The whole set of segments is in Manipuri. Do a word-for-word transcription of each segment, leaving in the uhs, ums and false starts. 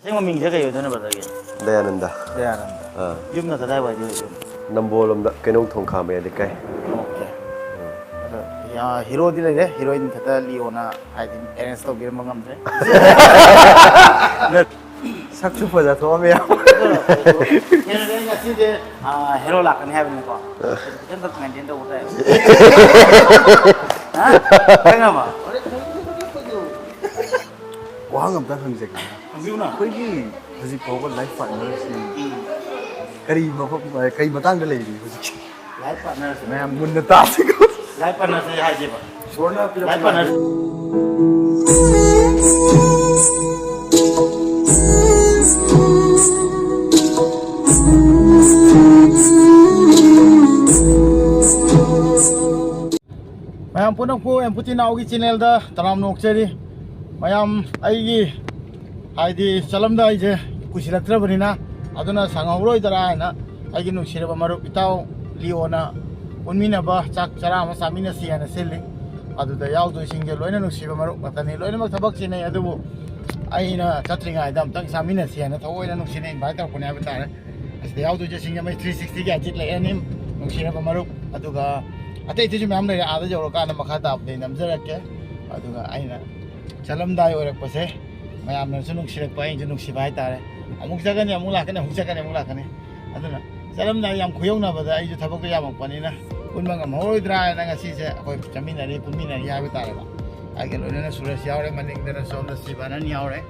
ꯑꯁꯦꯡꯕ ꯃꯤꯡꯁꯦ ꯀꯩ ꯑꯣꯏꯗꯣꯏꯅꯣ, ꯕ꯭ꯔꯗꯔꯒꯤ? ꯗꯌꯥꯅꯟꯗ꯫ ꯗꯌꯥꯅꯟꯗ꯫ ꯑꯥ꯫ ꯌꯨꯝꯅ ꯀꯗꯥꯏꯋꯥꯏꯗ ꯑꯣꯏꯗꯣꯏꯅꯣ? ꯅꯝꯕꯣꯜꯂꯣꯝꯗ, ꯀꯩꯅꯧ ꯊꯣꯡꯈꯥꯝ ꯃꯌꯥ ꯂꯩꯀꯥꯏ꯫ ꯑꯣꯀꯦ꯫ ꯑꯗꯣ, ꯌꯥ, ꯍꯤꯔꯣꯗꯤ ꯂꯩꯔꯦ, ꯍꯤꯔꯣꯏꯟ ꯈꯛꯇ ꯂꯤꯌꯣꯅ ꯍꯥꯏꯗꯤ ꯑꯦꯔꯦꯟꯖ ꯇꯧꯕꯤꯔꯝꯕ ꯉꯝꯗ꯭ꯔꯦ꯫ ꯁꯛꯁꯨ ꯐꯖ ꯊꯣꯛꯑꯝꯃꯦ ꯌꯥꯝ꯫ ꯀꯩꯅꯣꯅꯦ, ꯉꯁꯤꯁꯦ, ꯑꯥ, ꯍꯦꯔꯣ ꯂꯥꯛꯀꯅꯤ ꯍꯥꯏꯕꯅꯤꯀꯣ꯫ ꯈꯤꯇꯪꯈꯛ ꯃꯦꯟꯇꯦꯟ ꯇꯧꯕ ꯇꯥꯏ꯫ ꯍꯥ? ꯈꯪꯉꯕ? ꯋꯥꯍꯪ ꯑꯝꯇꯪ ꯍꯪꯖꯒꯦ꯫ ꯍꯪꯕꯤꯌꯨꯅ꯫ ꯑꯩꯈꯣꯏꯒꯤ ꯍꯧꯖꯤꯛ ꯐꯥꯎꯕ ꯂꯥꯏꯐ ꯄꯥꯔꯠꯅꯔꯁꯤ ꯀꯔꯤ ꯃꯐꯝ, ꯀꯔꯤ ꯃꯇꯥꯡꯗ ꯂꯩꯔꯤ ꯍꯧꯖꯤꯛ? ꯂꯥꯏꯐ ꯄꯥꯔꯠꯅꯔꯁꯦ꯫ ꯃꯌꯥꯝ ꯃꯨꯟꯅ ꯇꯥꯁꯤꯀꯣ꯫ ꯂꯥꯏꯐ ꯄꯥꯔꯠꯅꯔꯁꯦ ꯍꯥꯏꯁꯦꯕ꯫ ꯏꯁꯣꯔꯅ ꯄꯤꯔꯛꯄ ꯂꯥꯏꯐ ꯄꯥꯔꯠꯅꯔ꯫ ꯃꯌꯥꯝ ꯄꯨꯝꯅꯃꯛꯄꯨ ꯑꯦꯝꯄꯨꯇꯤ ꯅꯥꯎꯒꯤ ꯆꯦꯅꯦꯜꯗ ꯇꯔꯥꯝꯅ ꯑꯣꯛꯆꯔꯤ꯫ ꯃꯌꯥꯝ ꯑꯩꯒꯤ ꯍꯥꯏꯗꯤ ꯆꯠꯂꯝꯗꯥꯏꯁꯦ ꯀꯨꯏꯁꯤꯜꯂꯛꯇ꯭ꯔꯕꯅꯤꯅ, ꯑꯗꯨꯅ ꯁꯪꯍꯧꯔꯣꯏꯗ꯭ꯔꯥ ꯍꯥꯏꯅ ꯑꯩꯒꯤ ꯅꯨꯡꯁꯤꯔꯕ ꯃꯔꯨꯞ ꯏꯇꯥꯎ ꯂꯤꯌꯣꯅ ꯄꯨꯟꯃꯤꯟꯅꯕ ꯆꯥꯛ ꯆꯔꯥ ꯑꯃ ꯆꯥꯃꯤꯟꯅꯁꯤ ꯍꯥꯏꯅ ꯁꯤꯜꯂꯤ꯫ ꯑꯗꯨꯗ ꯌꯥꯎꯗꯣꯏꯁꯤꯡꯁꯦ ꯂꯣꯏꯅ ꯅꯨꯡꯁꯤꯕ ꯃꯔꯨꯞ ꯉꯥꯛꯇꯅꯤ, ꯂꯣꯏꯅꯃꯛ ꯊꯕꯛ ꯆꯤꯟꯅꯩ, ꯑꯗꯨꯕꯨ ꯑꯩꯅ ꯆꯠꯇ꯭ꯔꯤꯉꯩꯗ ꯑꯝꯇꯪ ꯆꯥꯃꯤꯟꯅꯁꯤ ꯍꯥꯏꯅ ꯊꯑꯣꯏꯅ ꯅꯨꯡꯁꯤꯅ ꯏꯟꯚꯥꯏꯠ ꯇꯧꯔꯛꯄꯅꯦ ꯍꯥꯏꯕ ꯇꯥꯔꯦ꯫ ꯑꯁꯤꯗ ꯌꯥꯎꯗꯣꯏꯁꯦ ꯁꯤꯡꯖꯃꯩ ꯊ꯭ꯔꯤ ꯁꯤꯛꯁꯇꯤꯒꯤ ꯑꯖꯤꯠ ꯂꯩꯔꯅꯤ, ꯅꯨꯡꯁꯤꯔꯕ ꯃꯔꯨꯞ, ꯑꯗꯨꯒ ꯑꯇꯩ ꯑꯇꯩꯁꯨ ꯃꯌꯥꯝ ꯂꯩꯔꯦ, ꯑꯥꯗ ꯌꯧꯔꯀꯥꯟꯗ ꯃꯈꯥ ꯇꯥꯕꯗ ꯑꯩ ꯅꯝꯖꯔꯛꯀꯦ꯫ ꯑꯗꯨꯒ ꯑꯩꯅ ꯆꯠꯂꯝꯗꯥꯏ ꯑꯣꯏꯔꯛꯄꯁꯦ, ꯃꯌꯥꯝꯅꯁꯨ ꯅꯨꯡꯁꯤꯔꯛꯄ, ꯑꯩꯅꯁꯨ ꯅꯨꯡꯁꯤꯕ ꯍꯥꯏꯇꯥꯔꯦ꯫ ꯑꯃꯨꯛ ꯆꯠꯀꯅꯤ, ꯑꯃꯨꯛ ꯂꯥꯛꯀꯅꯤ, ꯑꯃꯨꯛ ꯆꯠꯀꯅꯤ, ꯑꯃꯨꯛ ꯂꯥꯛꯀꯅꯤ꯫ ꯑꯗꯨꯅ ꯆꯠꯂꯝꯗꯥꯏ ꯌꯥꯝ ꯈꯨꯌꯧꯅꯕꯗ ꯑꯩꯁꯨ ꯊꯕꯛꯇꯣ ꯌꯥꯝꯃꯛꯄꯅꯤꯅ ꯄꯨꯟꯕ ꯉꯝꯍꯧꯔꯣꯏꯗ꯭ꯔꯥ ꯍꯥꯏꯅ ꯉꯁꯤꯁꯦ ꯑꯩꯈꯣꯏ ꯆꯠꯃꯤꯟꯅꯔꯤ, ꯄꯨꯟꯃꯤꯟꯅꯔꯤ ꯍꯥꯏꯕ ꯇꯥꯔꯦꯀꯣ꯫ ꯑꯩꯒ ꯂꯣꯏꯅꯅ ꯁꯨꯔꯦꯁ ꯌꯥꯎꯔꯦ, ꯃꯅꯤꯡꯗꯅ ꯁꯣꯝꯗ ꯁꯤꯕꯥꯅꯟ ꯌꯥꯎꯔꯦ꯫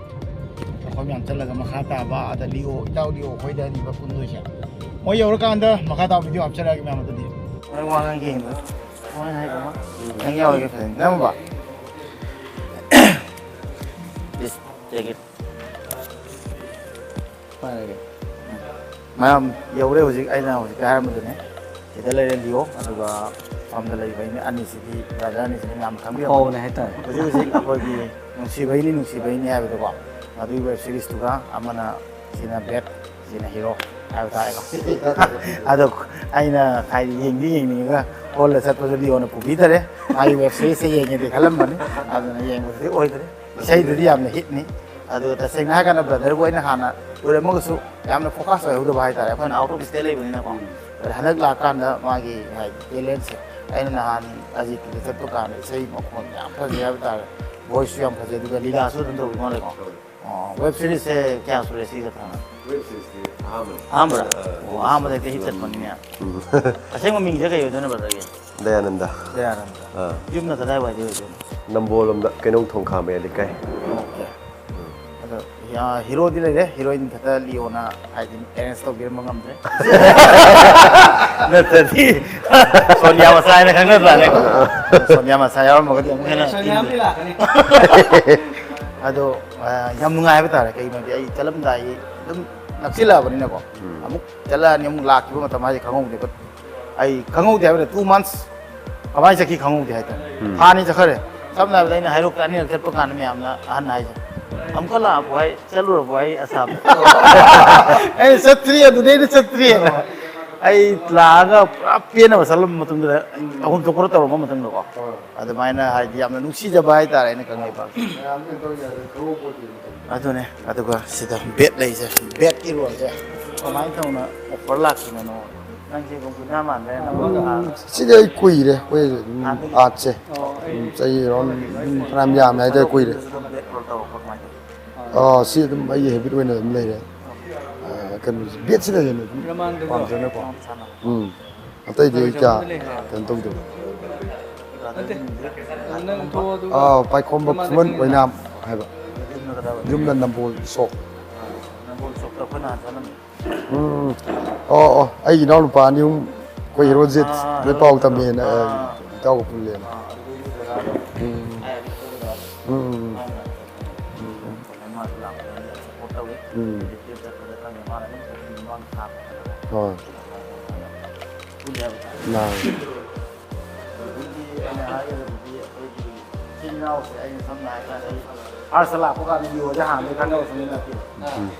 ꯑꯩꯈꯣꯏ ꯃꯌꯥꯝ ꯆꯠꯂꯒ ꯃꯈꯥ ꯇꯥꯕ ꯑꯗ ꯂꯤꯑꯣ, ꯏꯇꯥꯎ ꯂꯤꯑꯣ ꯑꯩꯈꯣꯏꯗꯅꯤꯕ ꯄꯨꯟꯗꯣꯏꯁꯦ꯫ ꯃꯣꯏ ꯌꯧꯔꯀꯥꯟꯗ ꯃꯈꯥ ꯇꯥꯕ ꯚꯤꯗꯤꯑꯣ ꯍꯥꯞꯆꯔꯛꯑꯒꯦ ꯃꯌꯥꯝ ꯑꯗꯨꯗꯤ꯫ ꯅꯪ ꯋꯥ ꯉꯥꯡꯒꯦ ꯌꯦꯡꯕ꯫ ꯋꯥ ꯉꯥꯡ ꯍꯥꯏꯒꯣ꯫ ꯅꯪ ꯌꯥꯎꯔꯒꯦ ꯐꯖꯅ꯫ ꯅꯝꯃꯕ? Please take it. ꯄꯥꯏꯔꯒꯦ꯫ ꯃꯌꯥꯝ ꯌꯧꯔꯦ ꯍꯧꯖꯤꯛ ꯑꯩꯅ ꯍꯧꯖꯤꯛꯇ ꯍꯥꯏꯔꯝꯕꯗꯨꯅꯦ꯫ ꯁꯤꯗ ꯂꯩꯔꯦ ꯂꯤꯑꯣ, ꯑꯗꯨꯒ ꯁꯣꯝꯗ ꯂꯩꯕ ꯑꯩꯅ ꯑꯅꯤꯁꯤꯗꯤ, ꯕ꯭ꯔꯗꯔ ꯑꯅꯤꯁꯤꯗꯤ ꯃꯌꯥꯝ ꯈꯪꯕꯤꯔꯝꯃꯅꯤ꯫ ꯄꯥꯎꯅꯦ ꯍꯥꯏꯇꯥꯔꯦ꯫ ꯍꯧꯖꯤꯛ ꯍꯧꯖꯤꯛ ꯑꯩꯈꯣꯏꯒꯤ ꯅꯨꯡꯁꯤꯕꯩꯅꯤ ꯅꯨꯡꯁꯤꯕꯩꯅꯤ ꯍꯥꯏꯕꯗꯣꯀꯣ, ꯃꯗꯨꯒꯤ ꯋꯦꯕ ꯁꯤꯔꯤꯁꯇꯨꯒ ꯑꯃꯅ ꯁꯤꯅ ꯕꯦꯠ, ꯁꯤꯅ ꯍꯤꯔꯣ ꯍꯥꯏꯕ ꯇꯥꯔꯦꯀꯣ꯫ ꯑꯗꯣ ꯑꯩꯅ ꯍꯥꯏꯗꯤ ꯌꯦꯡꯗꯤ ꯌꯦꯡꯅꯤꯡꯉꯒ ꯍꯣꯜꯗ ꯆꯠꯄꯁꯨ ꯂꯤꯑꯣꯅ ꯄꯨꯕꯤꯗꯔꯦ꯫ ꯃꯥꯒꯤ ꯋꯦꯕ ꯁꯤꯔꯤꯁꯁꯦ ꯌꯦꯡꯒꯦꯗꯤ ꯈꯜꯂꯝꯕꯅꯤ, ꯑꯗꯨꯅ ꯌꯦꯡꯕꯗꯨꯗꯤ ꯑꯣꯏꯗ꯭ꯔꯦ꯫ ꯏꯁꯩꯗꯨꯗꯤ ꯌꯥꯝꯅ ꯍꯤꯠꯅꯤ꯫ ꯑꯗꯨꯒ ꯇꯁꯦꯡꯅ ꯍꯥꯏꯔ ꯀꯥꯟꯗ ꯕ꯭ꯔꯗꯔꯕꯨ ꯑꯩꯅ ꯍꯥꯟꯅ ꯎꯔꯝꯃꯒꯁꯨ ꯌꯥꯝꯅ ꯐꯣꯀꯁ ꯑꯣꯏꯍꯧꯗꯕ ꯍꯥꯏꯇꯥꯔꯦ, ꯑꯩꯈꯣꯏꯅ ꯑꯥꯎꯠ ꯑꯣꯐ ꯁ꯭ꯇꯦꯠ ꯂꯩꯕꯅꯤꯅꯀꯣ꯫ ꯑꯗ ꯍꯟꯗꯛ ꯂꯥꯛꯀꯥꯟꯗ ꯃꯥꯒꯤ ꯍꯥꯏꯗꯤ ꯇꯦꯂꯦꯟꯁꯦ ꯑꯩꯅ ꯅꯍꯥꯟ ꯑꯖꯤꯠꯀꯤꯗ ꯆꯠꯄ ꯀꯥꯟꯗ ꯏꯁꯩ ꯃꯈꯣꯟ ꯌꯥꯝ ꯐꯖꯩ ꯍꯥꯏꯕ ꯇꯥꯔꯦ, ꯚꯣꯏꯁꯁꯨ ꯌꯥꯝ ꯐꯖꯩ, ꯑꯗꯨꯒ ꯂꯤꯂꯥꯁꯨ ꯑꯗꯨꯝ ꯇꯧꯕꯤ ꯃꯥꯜꯂꯦꯀꯣ꯫ ꯑꯣ, ꯋꯦꯕ ꯁꯤꯔꯤꯁꯁꯦ ꯀꯌꯥ ꯁꯨꯔꯦ ꯁꯤꯒ ꯊꯥꯅ? ꯋꯦꯕ ꯁꯤꯔꯤꯁꯇꯤ ꯑꯍꯥꯟꯕꯅꯤ꯫ ꯑꯍꯥꯟꯕꯔꯥ? ꯑ, ꯑꯣ, ꯑꯍꯥꯟꯕꯗ ꯍꯦꯛꯇ ꯍꯤꯠ ꯆꯠꯄꯅꯤꯅꯦ꯫ ꯎꯝ꯫ ꯑꯁꯦꯡꯕ ꯃꯤꯡꯁꯦ ꯀꯩ ꯑꯣꯏꯗꯣꯏꯅꯣ, ꯕ꯭ꯔꯗꯔꯒꯤ? ꯗꯌꯥꯅꯟꯗ꯫ ꯗꯌꯥꯅꯟꯗ꯫ ꯑꯥ꯫ ꯌꯨꯝꯅ ꯀꯗꯥꯏꯋꯥꯏꯗꯩ ꯑꯣꯏꯗꯣꯏꯅꯣ? ꯅꯝꯕꯣꯜꯂꯣꯝꯗ, ꯀꯩꯅꯧ ꯊꯣꯡꯈꯥꯝ ꯃꯌꯥꯏ ꯂꯩꯀꯥꯏ꯫ ꯑꯣꯀꯦ꯫ ꯑꯗꯣ, ꯌꯥ, ꯍꯤꯔꯣꯗꯤ ꯂꯩꯔꯦ, ꯍꯤꯔꯣꯏꯟ ꯈꯛꯇ ꯂꯤꯌꯣꯅ ꯍꯥꯏꯗꯤ ꯑꯦꯔꯦꯟꯖ ꯇꯧꯕꯤꯔꯝꯕ ꯉꯝꯗ꯭ꯔꯦ꯫ ꯅꯠꯇ꯭ꯔꯗꯤ ꯁꯣꯅꯤꯌꯥ ꯃꯆꯥ ꯍꯥꯏꯅ ꯈꯪꯅꯗ꯭ꯔꯥꯅꯦ? ꯁꯣꯅꯤꯌꯥ ꯃꯆꯥ ꯌꯥꯎꯔꯝꯃꯒꯗꯤ ꯑꯃꯨꯛ ꯍꯦꯟꯅ ꯁꯣꯅꯤꯌꯥ ꯑꯃꯗꯤ ꯂꯥꯛꯀꯅꯤ꯫ ꯑꯗꯣ, ꯑ, ꯌꯥꯝ ꯅꯨꯡꯉꯥꯏ ꯍꯥꯏꯕ ꯇꯥꯔꯦ꯫ ꯀꯩꯒꯤꯅꯣꯗꯤ ꯑꯩ ꯆꯠꯂꯝꯗꯥꯏꯒꯤ ꯑꯗꯨꯝ ꯅꯛꯁꯤꯜꯂꯛꯑꯕꯅꯤꯅꯀꯣ꯫ ꯎꯝ꯫ ꯑꯃꯨꯛ ꯆꯠꯂꯛꯑꯅꯤ, ꯑꯃꯨꯛ ꯂꯥꯛꯈꯤꯕ ꯃꯇꯝ ꯍꯥꯏꯁꯦ ꯈꯪꯍꯧꯗꯦꯕ꯫ ꯑꯩ ꯈꯪꯍꯧꯗꯦ ꯍꯥꯏꯕꯗ two months ꯀꯃꯥꯏꯅ ꯆꯠꯈꯤ ꯈꯪꯍꯧꯗꯦ ꯍꯥꯏꯇꯥꯔꯦ꯫ ꯎꯝ꯫ ꯊꯥ ꯑꯅꯤ ꯆꯠꯈ꯭ꯔꯦ꯫ ꯁꯝꯅ ꯍꯥꯏꯔꯕꯗ ꯑꯩꯅ ꯍꯩꯔꯣꯛꯇ ꯑꯅꯤꯔꯛ ꯆꯠꯄ ꯀꯥꯟꯗ ꯃꯌꯥꯝꯅ ꯑꯍꯟ ꯍꯥꯏꯁꯦ, "ꯑꯃꯨꯛꯀ ꯂꯥꯛꯑꯕꯣ ꯍꯥꯏ, ꯆꯠꯂꯨꯔꯕꯣ ꯍꯥꯏ ꯑꯁꯥꯝꯗ?" ꯑꯩ ꯆꯠꯇ꯭ꯔꯤ, ꯑꯗꯨꯗꯩꯗꯤ ꯆꯠꯇ꯭ꯔꯤ꯫ ꯑꯩ ꯂꯥꯛꯑꯒ ꯄꯨꯔꯥ ꯄꯦꯟꯅꯕ ꯆꯠꯂꯝꯕ ꯃꯇꯨꯡꯗꯨꯗ, ꯑꯍꯨꯝ ꯊꯣꯛꯄ ꯇꯧꯔꯕ ꯃꯇꯨꯡꯗꯀꯣ꯫ ꯑꯗꯨꯃꯥꯏꯅ ꯍꯥꯏꯗꯤ ꯌꯥꯝꯅ ꯅꯨꯡꯁꯤꯖꯕ ꯍꯥꯏꯇꯥꯔꯦ ꯑꯩꯅ ꯀꯪꯂꯩꯄꯥꯛꯁꯦ꯫ ꯃꯌꯥꯝꯁꯤꯅ ꯇꯧꯔꯤ ꯃꯌꯥꯝꯁꯦ ꯈꯪꯍꯧꯄꯣꯠꯇꯦ ꯃꯇꯝꯗ꯫ ꯑꯗꯨꯅꯦ꯫ ꯑꯗꯨꯒ ꯁꯤꯗ ꯕꯦꯠ ꯂꯩꯁꯦ, ꯕꯦꯠꯀꯤ ꯔꯣꯜꯁꯦ ꯀꯃꯥꯏꯅ ꯇꯧꯅ ꯑꯣꯐꯔ ꯂꯥꯛꯈꯤꯕꯅꯣ? ꯅꯪꯁꯦ ꯑꯗꯨꯝ ꯒꯨꯟꯗꯥ ꯃꯥꯟꯕ ꯌꯥꯝꯅ ꯎꯝ, ꯁꯤꯗꯤ ꯑꯩ ꯀꯨꯏꯔꯦ, ꯑꯩꯈꯣꯏ ꯑꯗꯨꯝ ꯍꯥꯟꯅꯗꯒꯤ? ꯑꯥꯔꯠꯁꯦ꯫ ꯑꯣ, ꯑꯩ ꯑꯗꯨꯝ ꯆꯍꯤ ꯑꯦꯔꯥꯎꯟ ꯑꯗꯨꯝ ꯐꯅꯌꯥꯝ ꯌꯥꯝꯃꯦ ꯍꯥꯏꯇꯥꯔꯦ, ꯀꯨꯏꯔꯦ꯫ ꯑꯗꯨꯝ ꯕꯦꯠ ꯔꯣꯜ ꯇꯧꯔꯛꯄ ꯀꯃꯥꯏꯅ ꯇꯧꯋꯤ? ꯑꯥ, ꯁꯤ ꯑꯗꯨꯝ ꯑꯩꯒꯤ ꯍꯦꯕꯤꯠ ꯑꯣꯏꯅ ꯑꯗꯨꯝ ꯂꯩꯔꯦ꯫ ꯑꯥ, ꯀꯩꯅꯣꯁꯦ, ꯕꯦꯠꯁꯤꯅ ꯍꯦꯟꯅ ꯑꯗꯨꯝ ꯔꯣꯃꯥꯟꯗꯨꯀꯣ? ꯄꯥꯝꯖꯅꯀꯣ꯫ ꯎꯝ꯫ ꯑꯇꯩꯗꯤ ꯑꯩ ꯀꯌꯥ ꯀꯩꯅꯣ ꯇꯧꯗꯦꯕ꯫ ꯅꯠꯇꯦ꯫ ꯅꯪ ꯊꯣꯛꯑꯣ ꯑꯗꯨꯒ ꯑꯥ, ꯄꯥꯏꯈꯣꯝꯕ ꯔꯣꯃꯥꯟꯗ ꯈꯨꯃꯟ ꯈꯪꯉꯦꯅ꯫ ꯑꯣꯏꯅꯥꯝ ꯍꯥꯏꯕ꯫ ꯌꯨꯝꯅ ꯅꯝꯕꯣꯜ ꯁꯣꯛ꯫ ꯅꯝꯕꯣꯜ ꯁꯣꯛꯇ ꯑꯩꯈꯣꯏ ꯅꯍꯥꯟ ꯆꯠꯂꯝꯃꯤ꯫ ꯎꯝ꯫ ꯑꯣ, ꯑꯣ, ꯑꯩꯒꯤ ꯏꯅꯥꯎꯅꯨꯄꯥ ꯑꯅꯤ ꯑꯍꯨꯝ ꯑꯩꯈꯣꯏ ꯍꯦꯔꯣꯖꯤꯠ ꯑꯥ, ꯂꯣꯏ ꯄꯥꯎ ꯇꯝꯃꯦꯅ, ꯑꯥ, ꯏꯇꯥꯎꯒ ꯄꯨꯜꯂꯦꯅ꯫ ꯑꯥ, ꯑꯗꯨꯒꯤ ꯖꯒꯥꯗꯣ ꯎꯝ꯫ ꯍꯥꯏꯕꯗꯤ ꯑꯩꯈꯣꯏ ꯖꯒꯥꯗꯣ ꯎꯝ, ꯎꯝ, ꯎꯝ꯫ ꯃꯥꯅ ꯎꯝ꯫ ꯃꯥꯁꯨ ꯂꯥꯛꯄꯗ ꯑꯩꯅ ꯁꯞꯄꯣꯔꯠ ꯇꯧꯋꯤ꯫ ꯎꯝ꯫ ꯍꯧꯖꯤꯛꯇꯤ ꯆꯠꯄꯗ ꯈꯪꯗꯦ, ꯃꯥꯅ ꯑꯗꯨꯝ ꯆꯠꯈꯤꯕ ꯃꯃꯥꯡ ꯊꯥ꯫ ꯍꯣꯏ꯫ ꯄꯨꯜꯂꯦ ꯍꯥꯏꯕ ꯇꯥꯔꯦ꯫ ꯃꯥꯅꯤ꯫ ꯑꯗꯒꯤ ꯑꯩꯅ ꯍꯥꯏꯒꯗꯕꯗꯤ ꯑꯩꯈꯣꯏꯒꯤ ꯏꯆꯤꯜ ꯏꯅꯥꯎꯁꯦ ꯑꯩꯅ ꯁꯝꯅ ꯍꯥꯏꯔꯀꯥꯟꯗ ꯑꯩ ꯐꯥꯔꯁꯇ ꯂꯥꯛꯄ ꯀꯥꯟꯗ ꯌꯣꯁꯦ ꯍꯥꯟꯅꯗꯒꯤ ꯈꯪꯅꯕꯁꯨ ꯅꯠꯇꯦ꯫ ꯎꯝ꯫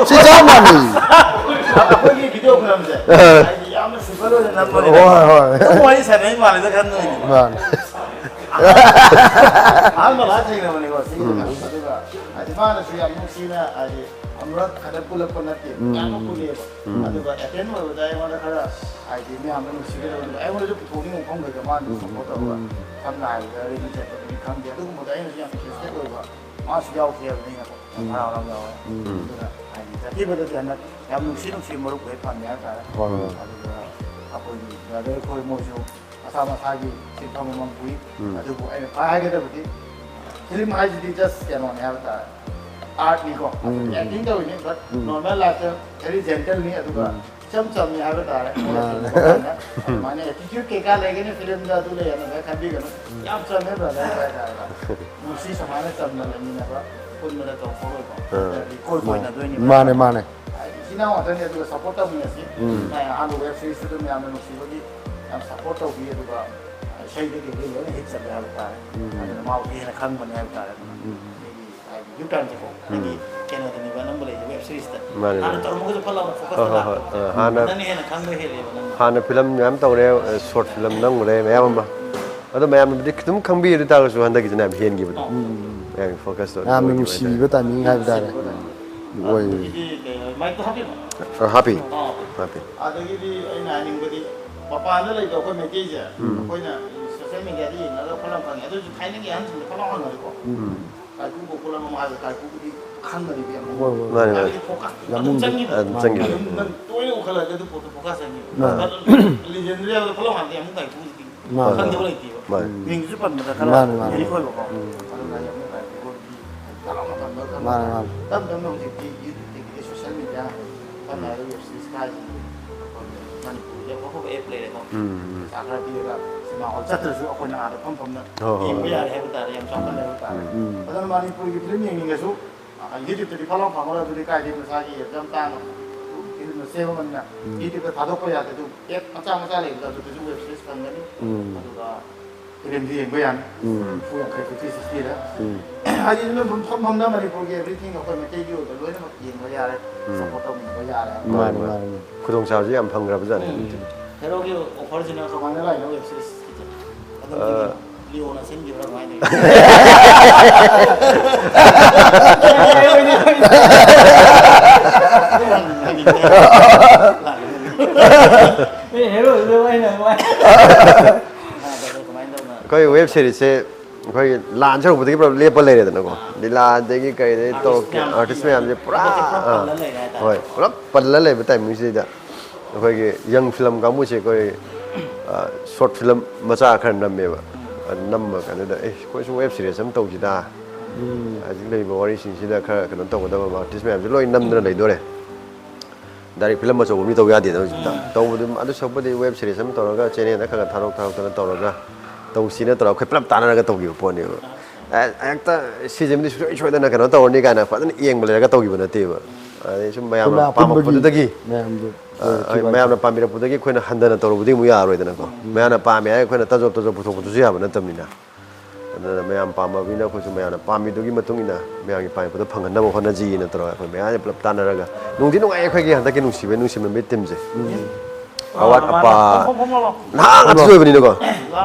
ꯁꯤ ꯆꯞ ꯃꯥꯟꯅꯩ꯫ ꯑꯩꯈꯣꯏꯒꯤ ꯚꯤꯗꯤꯑꯣ ꯐꯤꯂꯝꯁꯦ ꯑ꯫ ꯍꯥꯏꯗꯤ ꯌꯥꯝꯅ ꯁꯤꯝꯄꯜ ꯑꯣꯏꯅ ꯅꯝꯕꯅꯤꯅ ꯍꯣꯏ, ꯍꯣꯏ꯫ ꯑꯗꯨꯝ ꯋꯥꯔꯤ ꯁꯥꯟꯅꯩ ꯃꯥꯜꯂꯦꯗ ꯈꯟꯕꯅꯤ꯫ ꯃꯥꯅꯤ꯫ ꯑꯍꯥꯟꯕ ꯂꯥꯛ ꯊꯦꯡꯅꯕꯅꯤꯀꯣ ꯁꯤꯒꯤꯗ꯫ ꯑꯗꯨꯒ ꯍꯥꯏꯗꯤ ꯃꯥꯅꯁꯨ ꯌꯥꯝ ꯅꯨꯡꯁꯤꯅ ꯍꯥꯏꯗꯤ ꯑꯃꯨꯔꯛ ꯈꯛꯇ ꯄꯨꯜꯂꯛꯄ ꯅꯠꯇꯦ, ꯃꯌꯥꯝ ꯑꯃ ꯄꯨꯜꯂꯦꯕ꯫ ꯑꯗꯨꯒ ꯑꯦꯇꯦꯟ ꯑꯣꯏꯕꯗ ꯑꯩꯉꯣꯟꯗ ꯈꯔ ꯍꯥꯏꯗꯤ ꯃꯌꯥꯝꯅ ꯅꯨꯡꯁꯤꯒꯗꯕꯗꯣ ꯑꯩꯉꯣꯟꯗꯁꯨ ꯄꯨꯊꯣꯛꯅꯤꯡꯕ ꯃꯐꯝ ꯂꯩꯇꯕ ꯃꯥꯅ ꯁꯞꯄꯣꯔꯠ ꯇꯧꯔꯒ꯫ ꯁꯝꯅ ꯍꯥꯏꯔꯕꯗ ꯔꯦꯂꯤ ꯆꯠꯄꯗꯅꯤ ꯈꯪꯗꯦ, ꯑꯗꯨꯒꯨꯝꯕꯗ ꯑꯩꯅꯁꯨ ꯌꯥꯝ ꯏꯟꯇꯔꯦꯁꯇꯦꯠ ꯑꯣꯏꯕ, ꯃꯥꯁꯨ ꯌꯥꯎꯈꯤꯕꯅꯤꯅꯀꯣ ꯌꯥꯝ ꯍꯔꯥꯎ ꯍꯔꯥꯎ ꯌꯥꯎꯋꯦ꯫ ꯑꯗꯨꯅ ꯍꯥꯏꯗꯤ ꯆꯠꯈꯤꯕꯗꯗꯤ ꯍꯟꯗꯛ ꯌꯥꯝ ꯅꯨꯡꯁꯤ ꯅꯨꯡꯁꯤ ꯃꯔꯨꯞ ꯍꯦꯛ ꯐꯪꯉꯦ ꯍꯥꯏꯇꯥꯔꯦ꯫ ꯍꯣꯏ, ꯍꯣꯏ꯫ ꯑꯗꯨꯒ ꯑꯩꯈꯣꯏꯒꯤ ꯕ꯭ꯔꯗꯔ ꯑꯩꯈꯣꯏ ꯃꯣꯏꯁꯨ ꯃꯁꯥ ꯃꯁꯥꯒꯤ ꯁꯤꯟꯐꯝ ꯑꯃ ꯄꯨꯏ꯫ ꯑꯗꯨꯕꯨ ꯑꯩꯅ ꯈ꯭ꯋꯥꯏ ꯍꯥꯏꯒꯗꯕꯗꯤ ꯐꯤꯂꯝ ꯍꯥꯏꯁꯤꯗꯤ ꯖꯁ ꯀꯩꯅꯣꯅꯦ ꯍꯥꯏꯕ ꯇꯥꯔꯦ, ꯑꯥꯔꯠꯅꯤꯀꯣ꯫ ꯑꯦꯛꯇꯤꯡ ꯇꯧꯔꯤꯅꯤ, ꯕꯠ ꯅꯣꯔꯃꯦꯜ ꯂꯥꯏꯐꯇ ꯚꯦꯔꯤ ꯖꯦꯟꯇꯜꯅꯤ꯫ ꯑꯗꯨꯒ ꯏꯆꯝ ꯆꯝꯃꯤ ꯍꯥꯏꯕ ꯇꯥꯔꯦ꯫ ꯃꯣꯏꯅ ꯃꯥꯅꯦ꯫ ꯐꯤꯂꯝ ꯀꯨꯝꯕ ꯀꯥꯟꯗ ꯑꯗꯨꯃꯥꯏꯅ ꯑꯦꯇꯤꯇ꯭ꯌꯨꯠ ꯀꯩꯀꯥ ꯂꯩꯒꯅꯤ ꯐꯤꯂꯝꯗ, ꯑꯗꯨ ꯂꯩ ꯑꯗꯨꯃꯥꯏꯅ ꯈꯟꯕꯤꯒꯅꯨ꯫ ꯌꯥꯝ ꯆꯝꯃꯦ ꯕ꯭ꯔꯗꯔ ꯍꯥꯏꯇꯥꯔꯦ꯫ ꯅꯨꯡꯁꯤ ꯁꯨꯃꯥꯏꯅ ꯆꯝꯅ ꯂꯩꯃꯤꯟꯅꯕ, ꯄꯨꯟꯕꯗ ꯆꯥꯎꯊꯣꯛꯂꯣꯏꯀꯣ꯫ ꯑꯥ꯫ ꯑꯗꯒꯤ ꯀꯣꯏ ꯃꯥ-, ꯀꯣꯏꯅꯗꯣꯏꯅꯤ꯫ ꯃꯥꯅꯦ, ꯃꯥꯅꯦ꯫ ꯍꯥꯏꯗꯤ ꯏꯆꯤꯟ ꯏꯅꯥꯎ ꯉꯥꯛꯇꯅꯤ, ꯑꯗꯨꯒ ꯁꯞꯄꯣꯔꯠ ꯇꯧꯃꯤꯟꯅꯁꯤ꯫ ꯎꯝ꯫ ꯑꯩ ꯑꯍꯥꯟꯕ ꯋꯦꯕ ꯁꯤꯔꯤꯁꯇꯨ ꯑꯗꯨꯝ ꯌꯥꯝꯅ ꯅꯨꯡꯁꯤꯕꯒꯤ ꯌꯥꯝ ꯁꯞꯄꯣꯔꯠ ꯇꯧꯕꯤ, ꯑꯗꯨꯒ ꯏꯁꯩꯗꯒꯤ ꯂꯣꯏꯅ ꯍꯤꯠ ꯆꯠꯂꯦ ꯍꯥꯏꯕ ꯇꯥꯔꯦ꯫ ꯎꯝ꯫ ꯑꯗꯨꯅ ꯃꯥꯕꯨꯗꯤ ꯍꯦꯟꯅ ꯈꯪꯕꯅꯦ ꯍꯥꯏꯕ ꯇꯥꯔꯦ꯫ ꯑꯗꯨꯅ ꯎꯝ꯫ ꯑꯩꯒꯤ ꯍꯥꯏꯗꯤ ꯌꯨ ꯇꯔꯟꯁꯦꯀꯣ꯫ ꯎꯝ꯫ ꯑꯩꯒꯤ ꯀꯩꯅꯣꯗꯅꯦꯕ ꯑꯅꯝꯕ ꯂꯩꯁꯦ, ꯋꯦꯕ ꯁꯤꯔꯤꯁꯇ꯫ ꯃꯥꯅꯦ, ꯍꯥꯟꯅ ꯃꯥꯅꯦ꯫ ꯇꯧꯔꯝꯃꯒꯁꯨ ꯐꯠ ꯂꯥꯎꯅ ꯍꯣꯏ, ꯐꯣꯀꯁꯇ ꯍꯣꯏ, ꯍꯣꯏ꯫ ꯂꯥꯛꯄꯗꯣ꯫ ꯑ, ꯍꯥꯟꯅ ꯅꯪꯅ ꯍꯦꯟꯅ ꯈꯪꯕ ꯍꯦꯜꯂꯦꯕ ꯅꯪꯅ꯫ ꯍꯥꯟꯅ ꯐꯤꯂꯝ ꯃꯌꯥꯝ ꯇꯧꯔꯦ, ꯑ, ꯁꯣꯔꯠ ꯐꯤꯂꯝ ꯅꯝꯈ꯭ꯔꯦ ꯃꯌꯥꯝ ꯑꯃ꯫ ꯑꯗꯣ ꯃꯌꯥꯝꯅꯕꯨꯗꯤ ꯈꯤꯇꯪ ꯈꯪꯕꯤ ꯑꯗꯨ ꯇꯥꯔꯒꯁꯨ ꯍꯟꯗꯛꯀꯤꯁꯤꯅ ꯌꯥꯝ ꯍꯦꯟꯈꯤꯕꯗꯣ꯫ ꯑꯣ꯫ ꯎꯝ꯫ ꯃꯌꯥꯝꯒꯤ ꯐꯣꯀꯁꯇꯣ ꯑꯗꯨꯝ ꯌꯥꯝꯅ ꯑꯣꯏꯈꯤꯕ ꯅꯨꯡꯁꯤꯕꯤꯕ ꯍꯥꯏꯇꯥꯔꯦ꯫ ꯇꯥꯏꯃꯤꯡ ꯍꯥꯏꯕ ꯇꯥꯔꯦ꯫ ꯅꯨꯡꯁꯤꯕꯤꯕ ꯇꯥꯏꯃꯤꯡ꯫ ꯑꯣꯏ꯫ ꯑꯗꯨꯒꯤꯗꯤ ꯀꯩ ꯍꯥꯏ-, ꯃꯥꯏꯛꯇꯣ ꯍꯥꯞꯄꯤꯔꯣ? ꯑ, ꯍꯥꯞꯄꯤ꯫ ꯑꯣ꯫ ꯍꯥꯞꯄꯤ꯫ ꯑꯗꯒꯤꯗꯤ ꯑꯩꯅ ꯍꯥꯏꯅꯤꯡꯕꯗꯤ ꯃꯄꯥꯟꯗ ꯂꯩꯕ ꯑꯩꯈꯣꯏ ꯃꯩꯇꯩꯁꯦ, ꯎꯝ꯫ ꯑꯩꯈꯣꯏꯅ ꯁꯣꯁꯤꯌꯦꯜ ꯃꯦꯗꯤꯌꯥꯗ ꯌꯦꯡꯉꯒ ꯐꯅꯌꯥꯝ ꯈꯪꯉꯦ꯫ ꯑꯗꯨ ꯑꯣꯏꯔꯁꯨ ꯊꯥꯏꯅꯒꯤ ꯑꯍꯟꯁꯤꯡꯗ ꯐꯅꯌꯥꯝ ꯍꯪꯉꯗꯤꯀꯣ, ꯎꯝ꯫ ꯀꯥꯏꯀꯨ ꯒꯣꯀꯨꯂꯝ ꯑꯃ ꯍꯥꯏꯕ ꯀꯥꯏꯀꯨꯕꯨꯗꯤ ꯈꯪꯒꯅꯤꯕ ꯌꯥꯝ ꯍꯣꯏ, ꯍꯣꯏ꯫ ꯃꯥꯅꯦ, ꯃꯥꯅꯦ꯫ ꯍꯥꯏꯕꯗꯤ ꯐꯣꯀꯁ ꯌꯥꯝ ꯑꯗꯨꯝ ꯃꯨꯟꯅ ꯆꯪꯉꯤꯗꯅ꯫ ꯑꯗꯨꯝ ꯆꯪꯉꯤꯗꯅ꯫ ꯑꯗꯨꯝ ꯅꯪ ꯇꯣꯏꯅ ꯎꯈꯠꯂꯛꯑꯗꯤ ꯑꯗꯨ ꯄꯣꯠꯇꯣ ꯐꯣꯀꯁ ꯆꯪꯉꯤ꯫ ꯃꯥꯅꯦ꯫ ꯂꯤꯖꯦꯟꯗꯔꯤ ꯍꯥꯏꯕꯗ ꯐꯅꯌꯥꯝ ꯍꯥꯟꯅꯗꯤ ꯑꯃꯨꯛ ꯀꯥꯏꯀꯨꯁꯤꯗꯤ ꯃꯥꯅꯦ꯫ ꯈꯪꯗꯕ ꯂꯩꯇꯦꯕ꯫ ꯃꯥꯅꯦ꯫ ꯃꯤꯡꯁꯨ ꯄꯟꯕꯗ ꯈꯔ ꯃꯥꯅꯦ, ꯃꯥꯅꯦ꯫ ꯌꯨꯅꯤꯛ ꯑꯣꯏꯕꯀꯣ꯫ ꯎꯝ꯫ ꯑꯗꯨꯅ ꯌꯥꯝꯅ ꯀꯥꯏꯀꯨꯒꯤ ꯇꯥꯂꯣꯞ ꯃꯇꯝꯗ ꯈꯪꯕꯗ ꯃꯥꯅꯦ, ꯃꯥꯅꯦ꯫ ꯇꯞ ꯇꯞꯅ ꯍꯧꯖꯤꯛꯇꯤ ꯌꯨꯇ꯭ꯌꯨꯕꯇꯒꯤ ꯁꯣꯁꯤꯌꯦꯜ ꯃꯤꯗꯤꯌꯥ ꯐꯅ ꯍꯥꯏꯔꯒ ꯋꯦꯕ ꯁꯤꯔꯤꯁ ꯀꯥꯏꯁꯤꯗꯤ ꯑꯩꯈꯣꯏ ꯃꯅꯤꯄꯨꯔꯗ ꯑꯐ ꯑꯐꯕ ꯑꯦꯞ ꯂꯩꯔꯦꯀꯣ꯫ ꯎꯝ, ꯎꯝ꯫ ꯄꯩꯁꯥ ꯈꯔ ꯄꯤꯔꯒ ꯁꯤꯅꯦꯃꯥ ꯍꯣꯜ ꯆꯠꯇ꯭ꯔꯁꯨ ꯑꯩꯈꯣꯏꯅ ꯑꯥꯗ ꯐꯝ ꯐꯝꯅ ꯍꯣꯏ, ꯍꯣꯏ, ꯌꯦꯡꯕ ꯍꯣꯏ꯫ ꯌꯥꯔꯦ ꯍꯥꯏꯕ ꯇꯥꯔꯦ, ꯌꯥꯝ ꯆꯥꯎꯈꯠꯂꯦ ꯍꯥꯏꯕ ꯇꯥꯔꯦ꯫ ꯎꯝ꯫ ꯑꯗꯨꯅ ꯃꯅꯤꯄꯨꯔꯒꯤ ꯐꯤꯂꯝ ꯌꯦꯡꯅꯤꯡꯉꯁꯨ, ꯑ, ꯌꯨꯇ꯭ꯌꯨꯕꯇꯗꯤ ꯐꯠ ꯂꯥꯎ ꯐꯪꯉꯔꯣꯏ, ꯑꯗꯨꯗꯤ ꯀꯥꯏꯗꯩ ꯃꯁꯥꯒꯤ ꯑꯦꯞꯁ ꯌꯥꯝ ꯇꯥꯡꯅ ꯐꯤꯂꯝꯗꯣ ꯁꯦꯝꯃꯕꯅꯤꯅ ꯎꯝ꯫ ꯌꯨꯇ꯭ꯌꯨꯕꯇ ꯊꯥꯗꯣꯛꯄ ꯌꯥꯗꯦ, ꯑꯗꯨ ꯑꯦꯞ ꯃꯆꯥ ꯃꯆꯥ ꯂꯩꯕꯗꯣ ꯑꯗꯨꯗꯁꯨ ꯋꯦꯕ ꯁꯤꯔꯤꯁ ꯐꯪꯒꯅꯤ꯫ ꯎꯝ꯫ ꯑꯗꯨꯒ ꯐꯤꯂꯝꯗꯤ ꯌꯦꯡꯕ ꯌꯥꯅꯤ꯫ ꯎꯝ꯫ ꯅꯤꯐꯨ, ꯌꯥꯡꯈꯩ, ꯐꯤꯐꯇꯤ, ꯁꯤꯛꯁꯇꯤꯗ꯫ ꯎꯝ꯫ ꯍꯥꯏꯗꯤ ꯑꯗꯨꯅ ꯃꯐꯝ ꯐꯝꯅ ꯃꯅꯤꯄꯨꯔꯒꯤ ꯑꯦꯚ꯭ꯔꯤꯊꯤꯡ ꯑꯩꯈꯣꯏ ꯃꯩꯇꯩꯒꯤ ꯑꯣꯏꯕ ꯂꯣꯏꯅꯃꯛ ꯌꯦꯡꯕ ꯌꯥꯔꯦ, ꯎꯝ꯫ ꯁꯞꯄꯣꯔꯠ ꯇꯧꯕꯤꯕ ꯌꯥꯔꯦ꯫ ꯃꯥꯅꯦ, ꯃꯥꯅꯦ, ꯃꯥꯅꯦ꯫ ꯃꯥꯅꯦ꯫ ꯈꯨꯗꯣꯡꯆꯥꯕꯁꯤ ꯌꯥꯝ ꯐꯪꯈ꯭ꯔꯕꯖꯥꯠꯅꯤ꯫ ꯎꯝ꯫ ꯍꯦꯔꯣꯒꯤ ꯑꯣꯐꯔꯁꯤꯅ ꯀꯃꯥꯏꯅ ꯂꯥꯛꯏꯅꯣ ꯋꯦꯕ ꯁꯤꯔꯤꯁꯀꯤꯁꯦ? ꯑꯗꯨꯝ ꯑ, ꯄꯤꯔꯤꯕ? ꯂꯤꯑꯣꯅ ꯁꯤꯟꯈꯤꯕ꯭ꯔꯥ ꯀꯃꯥꯏꯅ ꯇꯧꯋꯤ? ꯑꯦ, ꯍꯦꯔꯣꯗꯨꯗ ꯑꯩꯅ ꯀꯃꯥꯏꯅ? ꯑꯩꯈꯣꯏ ꯋꯦꯕ ꯁꯤꯔꯤꯁꯁꯦ ꯑꯩꯈꯣꯏꯒꯤ ꯂꯥꯟ ꯁꯧꯔꯛꯄꯗꯒꯤ ꯄꯨꯂꯞ ꯂꯦꯞꯄ ꯂꯩꯔꯦꯗꯅꯀꯣ꯫ ꯂꯤꯂꯥꯗꯒꯤ ꯀꯩꯗꯒꯤ ꯑꯥꯔꯇꯤꯁ ꯇꯧꯔꯛꯀꯦ, ꯃꯌꯥꯝꯁꯦ, ꯑꯥꯔꯇꯤꯁ ꯃꯌꯥꯝꯁꯦ ꯄꯨꯔꯥ, ꯄꯨꯂꯞ ꯑꯥ, ꯄꯜꯂ ꯂꯩꯔꯦ ꯍꯥꯏꯇꯥꯔꯦ꯫ ꯍꯣꯏ, ꯄꯨꯂꯞ ꯄꯜꯂ ꯂꯩꯕ ꯇꯥꯏꯃꯤꯡꯁꯤꯗꯩꯗ ꯑꯩꯈꯣꯏꯒꯤ ꯌꯪ ꯐꯤꯂꯝ ꯀꯥꯡꯕꯨꯁꯦ ꯑꯩꯈꯣꯏ, ꯑ, ꯁꯣꯔꯠ ꯐꯤꯂꯝ ꯃꯆꯥ ꯈꯔ ꯅꯝꯃꯦꯕ꯫ ꯑ, ꯅꯝꯕ ꯀꯥꯟꯗꯨꯗ, "ꯑꯦ, ꯑꯩꯈꯣꯏꯁꯨ ꯋꯦꯕ ꯁꯤꯔꯤꯁ ꯑꯃ ꯇꯧꯁꯤꯗ꯫ ꯎꯝ꯫ ꯍꯧꯖꯤꯛ ꯂꯩꯔꯤꯕ ꯋꯥꯔꯤꯁꯤꯡꯁꯤꯗ ꯈꯔ ꯀꯩꯅꯣ ꯇꯧꯒꯗꯕ ꯑꯥꯔꯇꯤꯁ ꯃꯌꯥꯝꯁꯦ ꯂꯣꯏ ꯅꯝꯗꯅ ꯂꯩꯗꯣꯔꯦ꯫ ꯗꯥꯏꯔꯦꯛ ꯐꯤꯂꯝ ꯑꯆꯧꯕ ꯑꯃꯗꯤ ꯇꯧ ꯌꯥꯗꯦꯗ ꯍꯧꯖꯤꯛꯇ꯫ ꯎꯝ꯫ ꯇꯧꯕꯗꯤ ꯑꯗꯨ ꯁꯔꯨꯛꯄꯨꯗꯤ ꯋꯦꯕ ꯁꯤꯔꯤꯁ ꯑꯃ ꯇꯧꯔꯒ ꯆꯦꯅꯦꯜꯗ ꯈꯔ ꯈꯔ ꯊꯥꯗꯣꯛ ꯊꯥꯗꯣꯛꯇꯅ ꯇꯧꯔꯒ ꯇꯧꯁꯤꯅ ꯇꯧꯔꯒ ꯑꯩꯈꯣꯏ ꯄꯨꯂꯞ ꯇꯥꯟꯅꯔꯒ ꯇꯧꯈꯤꯕ ꯄꯣꯠꯅꯦꯕ꯫ ꯑꯦ, ꯍꯦꯛꯇ ꯁꯤꯁꯤꯃꯗꯤ ꯁꯨꯡꯁꯣꯏ ꯁꯣꯏꯗꯅ ꯀꯩꯅꯣ ꯇꯧꯔꯅꯤ" ꯀꯥꯏꯅ ꯐꯖꯅ ꯌꯦꯡꯕ ꯂꯩꯔꯒ ꯇꯧꯈꯤꯕ ꯅꯠꯇꯦꯕ꯫ ꯑꯗꯩ ꯁꯨꯝ ꯃꯌꯥꯝꯅ ꯑꯩꯈꯣꯏ ꯄꯥꯝꯃꯛꯄꯗꯨꯗꯒꯤ, ꯃꯌꯥꯝꯗꯨ ꯑ, ꯑꯣꯏꯈꯤꯕ ꯃꯌꯥꯝꯅ ꯍꯥꯏꯇꯥꯔꯦ꯫ ꯄꯥꯝꯕꯤꯔꯛꯄꯗꯒꯤ ꯑꯩꯈꯣꯏꯅ ꯍꯟꯊꯅ ꯇꯧꯔꯨꯕꯗꯤ ꯑꯃꯨꯛ ꯌꯥꯔꯣꯏꯗꯅꯀꯣ꯫ ꯎꯝ꯫ ꯃꯌꯥꯝꯅ ꯄꯥꯝꯃꯦ ꯍꯥꯏꯔꯒ ꯑꯩꯈꯣꯏꯅ ꯇꯥꯖꯣꯞ ꯇꯥꯖꯣꯞ ꯄꯨꯊꯣꯛꯄꯗꯨꯁꯨ ꯌꯥꯕ ꯅꯠꯇꯕꯅꯤꯅ꯫ ꯑꯗꯨꯅ ꯃꯌꯥꯝ ꯄꯥꯝꯃꯕꯅꯤꯅ ꯑꯩꯈꯣꯏꯁꯨ ꯃꯌꯥꯝꯅ ꯄꯥꯝꯃꯤꯗꯨꯒꯤ ꯃꯇꯨꯡ ꯏꯟꯅ ꯃꯌꯥꯝꯒꯤ ꯄꯥꯝꯃꯤꯕꯗꯣ ꯐꯪꯍꯟꯅꯕ ꯍꯣꯠꯅꯁꯤꯅ ꯇꯧꯔꯒ ꯑꯩꯈꯣꯏ ꯃꯌꯥꯝꯁꯦ ꯄꯨꯂꯞ ꯇꯥꯟꯅꯔꯒ ꯅꯨꯡꯗꯤ ꯅꯨꯡꯉꯥꯏ ꯑꯩꯈꯣꯏꯒꯤ ꯍꯟꯗꯛꯀꯤ ꯅꯨꯡꯁꯤꯕ ꯅꯨꯡꯁꯤꯃꯟꯕꯒꯤ ꯇꯤꯝꯁꯦ꯫ ꯎꯝ꯫ ꯑꯋꯥꯠ ꯑꯄꯥ ꯅꯍꯥ ꯉꯥꯛꯇꯁꯨ ꯑꯣꯏꯕꯅꯤꯅꯀꯣ꯫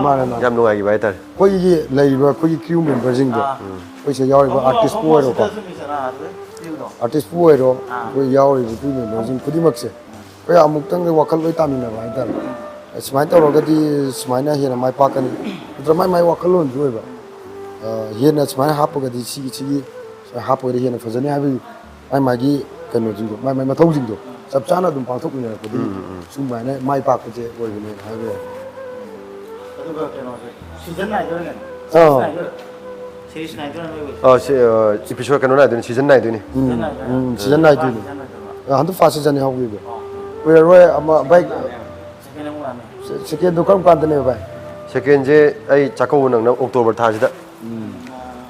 ꯃꯥꯅꯦ, ꯃꯥꯅꯦ꯫ ꯌꯥꯝ ꯅꯨꯡꯉꯥꯏꯈꯤꯕ ꯍꯥꯏꯇꯥꯔꯦ꯫ ꯑꯩꯈꯣꯏꯒꯤ ꯂꯩꯔꯤꯕ ꯑꯩꯈꯣꯏꯒꯤ ꯀ꯭ꯔꯤꯌꯨ ꯃꯦꯝꯕꯔꯁꯤꯡꯗꯣ, ꯑꯥ꯫ ꯑꯩꯈꯣꯏ ꯁꯤꯗ ꯌꯥꯎꯔꯤꯕ ꯑꯥꯔꯇꯤꯁꯄꯨ ꯑꯣꯏꯔꯣꯀꯣ, ꯑꯥꯔꯇꯤꯁꯄꯨ ꯑꯣꯏꯔꯣ, ꯑꯥ꯫ ꯑꯩꯈꯣꯏ ꯌꯥꯎꯔꯤꯕ ꯀ꯭ꯔꯤꯌꯨ ꯃꯦꯝꯕꯔꯁꯤꯡ ꯈꯨꯗꯤꯡꯃꯛꯁꯦ ꯑꯩꯈꯣꯏ ꯑꯃꯨꯛꯇꯪꯗꯤ ꯋꯥꯈꯜ ꯂꯣꯏ ꯇꯥꯃꯤꯟꯅꯕ ꯍꯥꯏꯇꯥꯔꯦ꯫ ꯁꯨꯃꯥꯏꯅ ꯇꯧꯔꯒꯗꯤ ꯁꯨꯃꯥꯏꯅ ꯍꯦꯟꯅ ꯃꯥꯏ ꯄꯥꯛꯀꯅꯤ, ꯅꯠꯇ꯭ꯔ ꯃꯥꯏ ꯃꯥꯏ ꯋꯥꯈꯜꯂꯣꯟꯁꯨ ꯑꯣꯏꯕ꯫ ꯑ, ꯍꯦꯟꯅ ꯁꯨꯃꯥꯏꯅ ꯍꯥꯞꯄꯒꯗꯤ ꯁꯤꯒꯤ, ꯁꯤꯒꯤ ꯁꯨꯃꯥꯏꯅ ꯍꯥꯞꯄꯒꯗꯤ ꯍꯦꯟꯅ ꯐꯖꯅꯤ ꯍꯥꯏꯕꯒꯤ ꯃꯥꯏ ꯃꯥꯒꯤ ꯀꯩꯅꯣꯁꯤꯡꯗꯣ, ꯃꯥꯏ ꯃꯥꯏ ꯃꯊꯧꯁꯤꯡꯗꯣ ꯆꯞ ꯆꯥꯅ ꯑꯗꯨꯝ ꯄꯥꯡꯊꯣꯛꯃꯤꯟꯅꯔꯛꯄꯗꯒꯤ ꯎꯝ, ꯎꯝ꯫ ꯁꯨꯃꯥꯏꯅ ꯃꯥꯏ ꯄꯥꯛꯄꯁꯦ ꯑꯣꯏꯕꯅꯦꯅ ꯍꯥꯏꯕ ꯌꯥꯏ꯫ ꯑꯗꯨꯒ ꯀꯩꯅꯣꯁꯦ, ꯁꯤꯖꯟ ꯅꯥꯏꯗꯣꯏꯔꯥ ꯀꯩꯅꯣ? ꯑꯥ꯫ ꯁꯤꯖꯟ ꯅꯥꯏꯗꯣꯏꯔꯥ? ꯁꯤꯔꯤꯁ ꯅꯥꯏꯗꯣꯏꯔꯥ ꯅꯣꯏꯒꯤ? ꯑꯥ, ꯁꯤ, ꯑꯥ, ꯏꯄꯤꯁꯣꯗ ꯀꯩꯅꯣ ꯅꯥꯏꯗꯣꯏꯅꯤ, ꯁꯤꯖꯟ ꯅꯥꯏꯗꯣꯏꯅꯤ꯫ ꯎꯝ, ꯁꯤꯖꯟ ꯅꯥꯏꯗꯣꯏꯅꯤ꯫ ꯎꯝ, ꯁꯤꯖꯟ ꯅꯥꯏꯗꯣꯏꯅꯤ꯫ ꯁꯤꯖꯟ ꯅꯥꯏꯗꯣꯏꯅꯤ꯫ ꯑꯥ, ꯍꯟꯗꯛ ꯐꯥꯔꯁ ꯁꯤꯖꯟꯅꯤ ꯍꯧꯈꯤꯕꯗꯣ꯫ ꯑꯥ꯫ ꯀꯨꯏꯔꯔꯣꯏ ꯑꯃ, ꯚꯥꯏ꯫ ꯁꯦꯀꯦꯟ ꯑꯃꯨꯛ ꯂꯥꯛꯑꯅꯤ꯫ ꯁꯦ-, ꯁꯦꯀꯦꯟꯗꯣ ꯀꯔꯝ ꯀꯥꯟꯗꯅꯦꯕ, ꯚꯥꯏ? ꯁꯦꯀꯦꯟꯁꯦ ꯑꯩ ꯆꯥꯛꯀꯧꯕ ꯅꯪꯅ ꯑꯣꯛꯇꯣꯕꯔ ꯊꯥꯁꯤꯗ꯫ ꯎꯝ꯫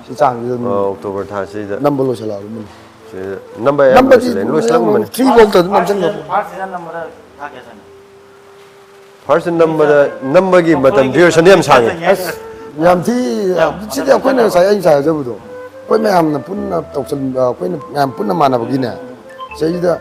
ꯁꯤ ꯆꯥꯡꯁꯤꯗ ꯑꯗꯨꯝ ꯑꯥ, ꯑꯣꯛꯇꯣꯕꯔ ꯊꯥꯁꯤꯗ꯫ ꯅꯝꯕ ꯂꯣꯏꯁꯤꯜꯂꯛꯑꯕꯅꯤ꯫ ꯁꯤꯗ ꯅꯝꯕ ꯑꯌꯥꯝꯕ ꯅꯝꯕꯗꯤ ꯂꯣꯏꯁꯤꯜꯂꯦ, ꯂꯣꯏꯁꯤꯜꯂꯝꯃꯅꯤ꯫ ꯊ꯭ꯔꯤ ꯐꯥꯎꯇ ꯑꯗꯨꯝ ꯅꯝꯁꯤꯟꯈ꯭ꯔꯣ꯫ ꯐꯥꯔꯁ ꯁꯤꯖꯟ ꯅꯝꯕꯗ ꯊꯥ ꯀꯌꯥ ꯆꯪꯉꯤ? ꯐꯥꯔꯁ ꯅꯝꯕꯗ, ꯅꯝꯕꯒꯤ ꯃꯇꯝ ꯗ꯭ꯌꯨꯔꯦꯁꯟꯗꯤ ꯌꯥꯝ ꯁꯥꯡꯉꯦ꯫ ꯑꯁ, ꯌꯥꯝ ꯊꯤ, ꯁꯤꯗꯤ ꯑꯩꯈꯣꯏꯅ ꯉꯁꯥꯏ ꯑꯩꯅ ꯉꯁꯥꯏ ꯍꯥꯏꯖꯕꯗꯣ, ꯑꯩꯈꯣꯏ ꯃꯌꯥꯝꯅ ꯄꯨꯟꯅ ꯇꯧꯁꯤꯟ-, ꯑꯩꯈꯣꯏꯅ ꯃꯌꯥꯝ ꯄꯨꯟꯅ ꯃꯥꯟꯅꯕꯒꯤꯅꯦ, ꯁꯤꯗꯩꯁꯤꯗ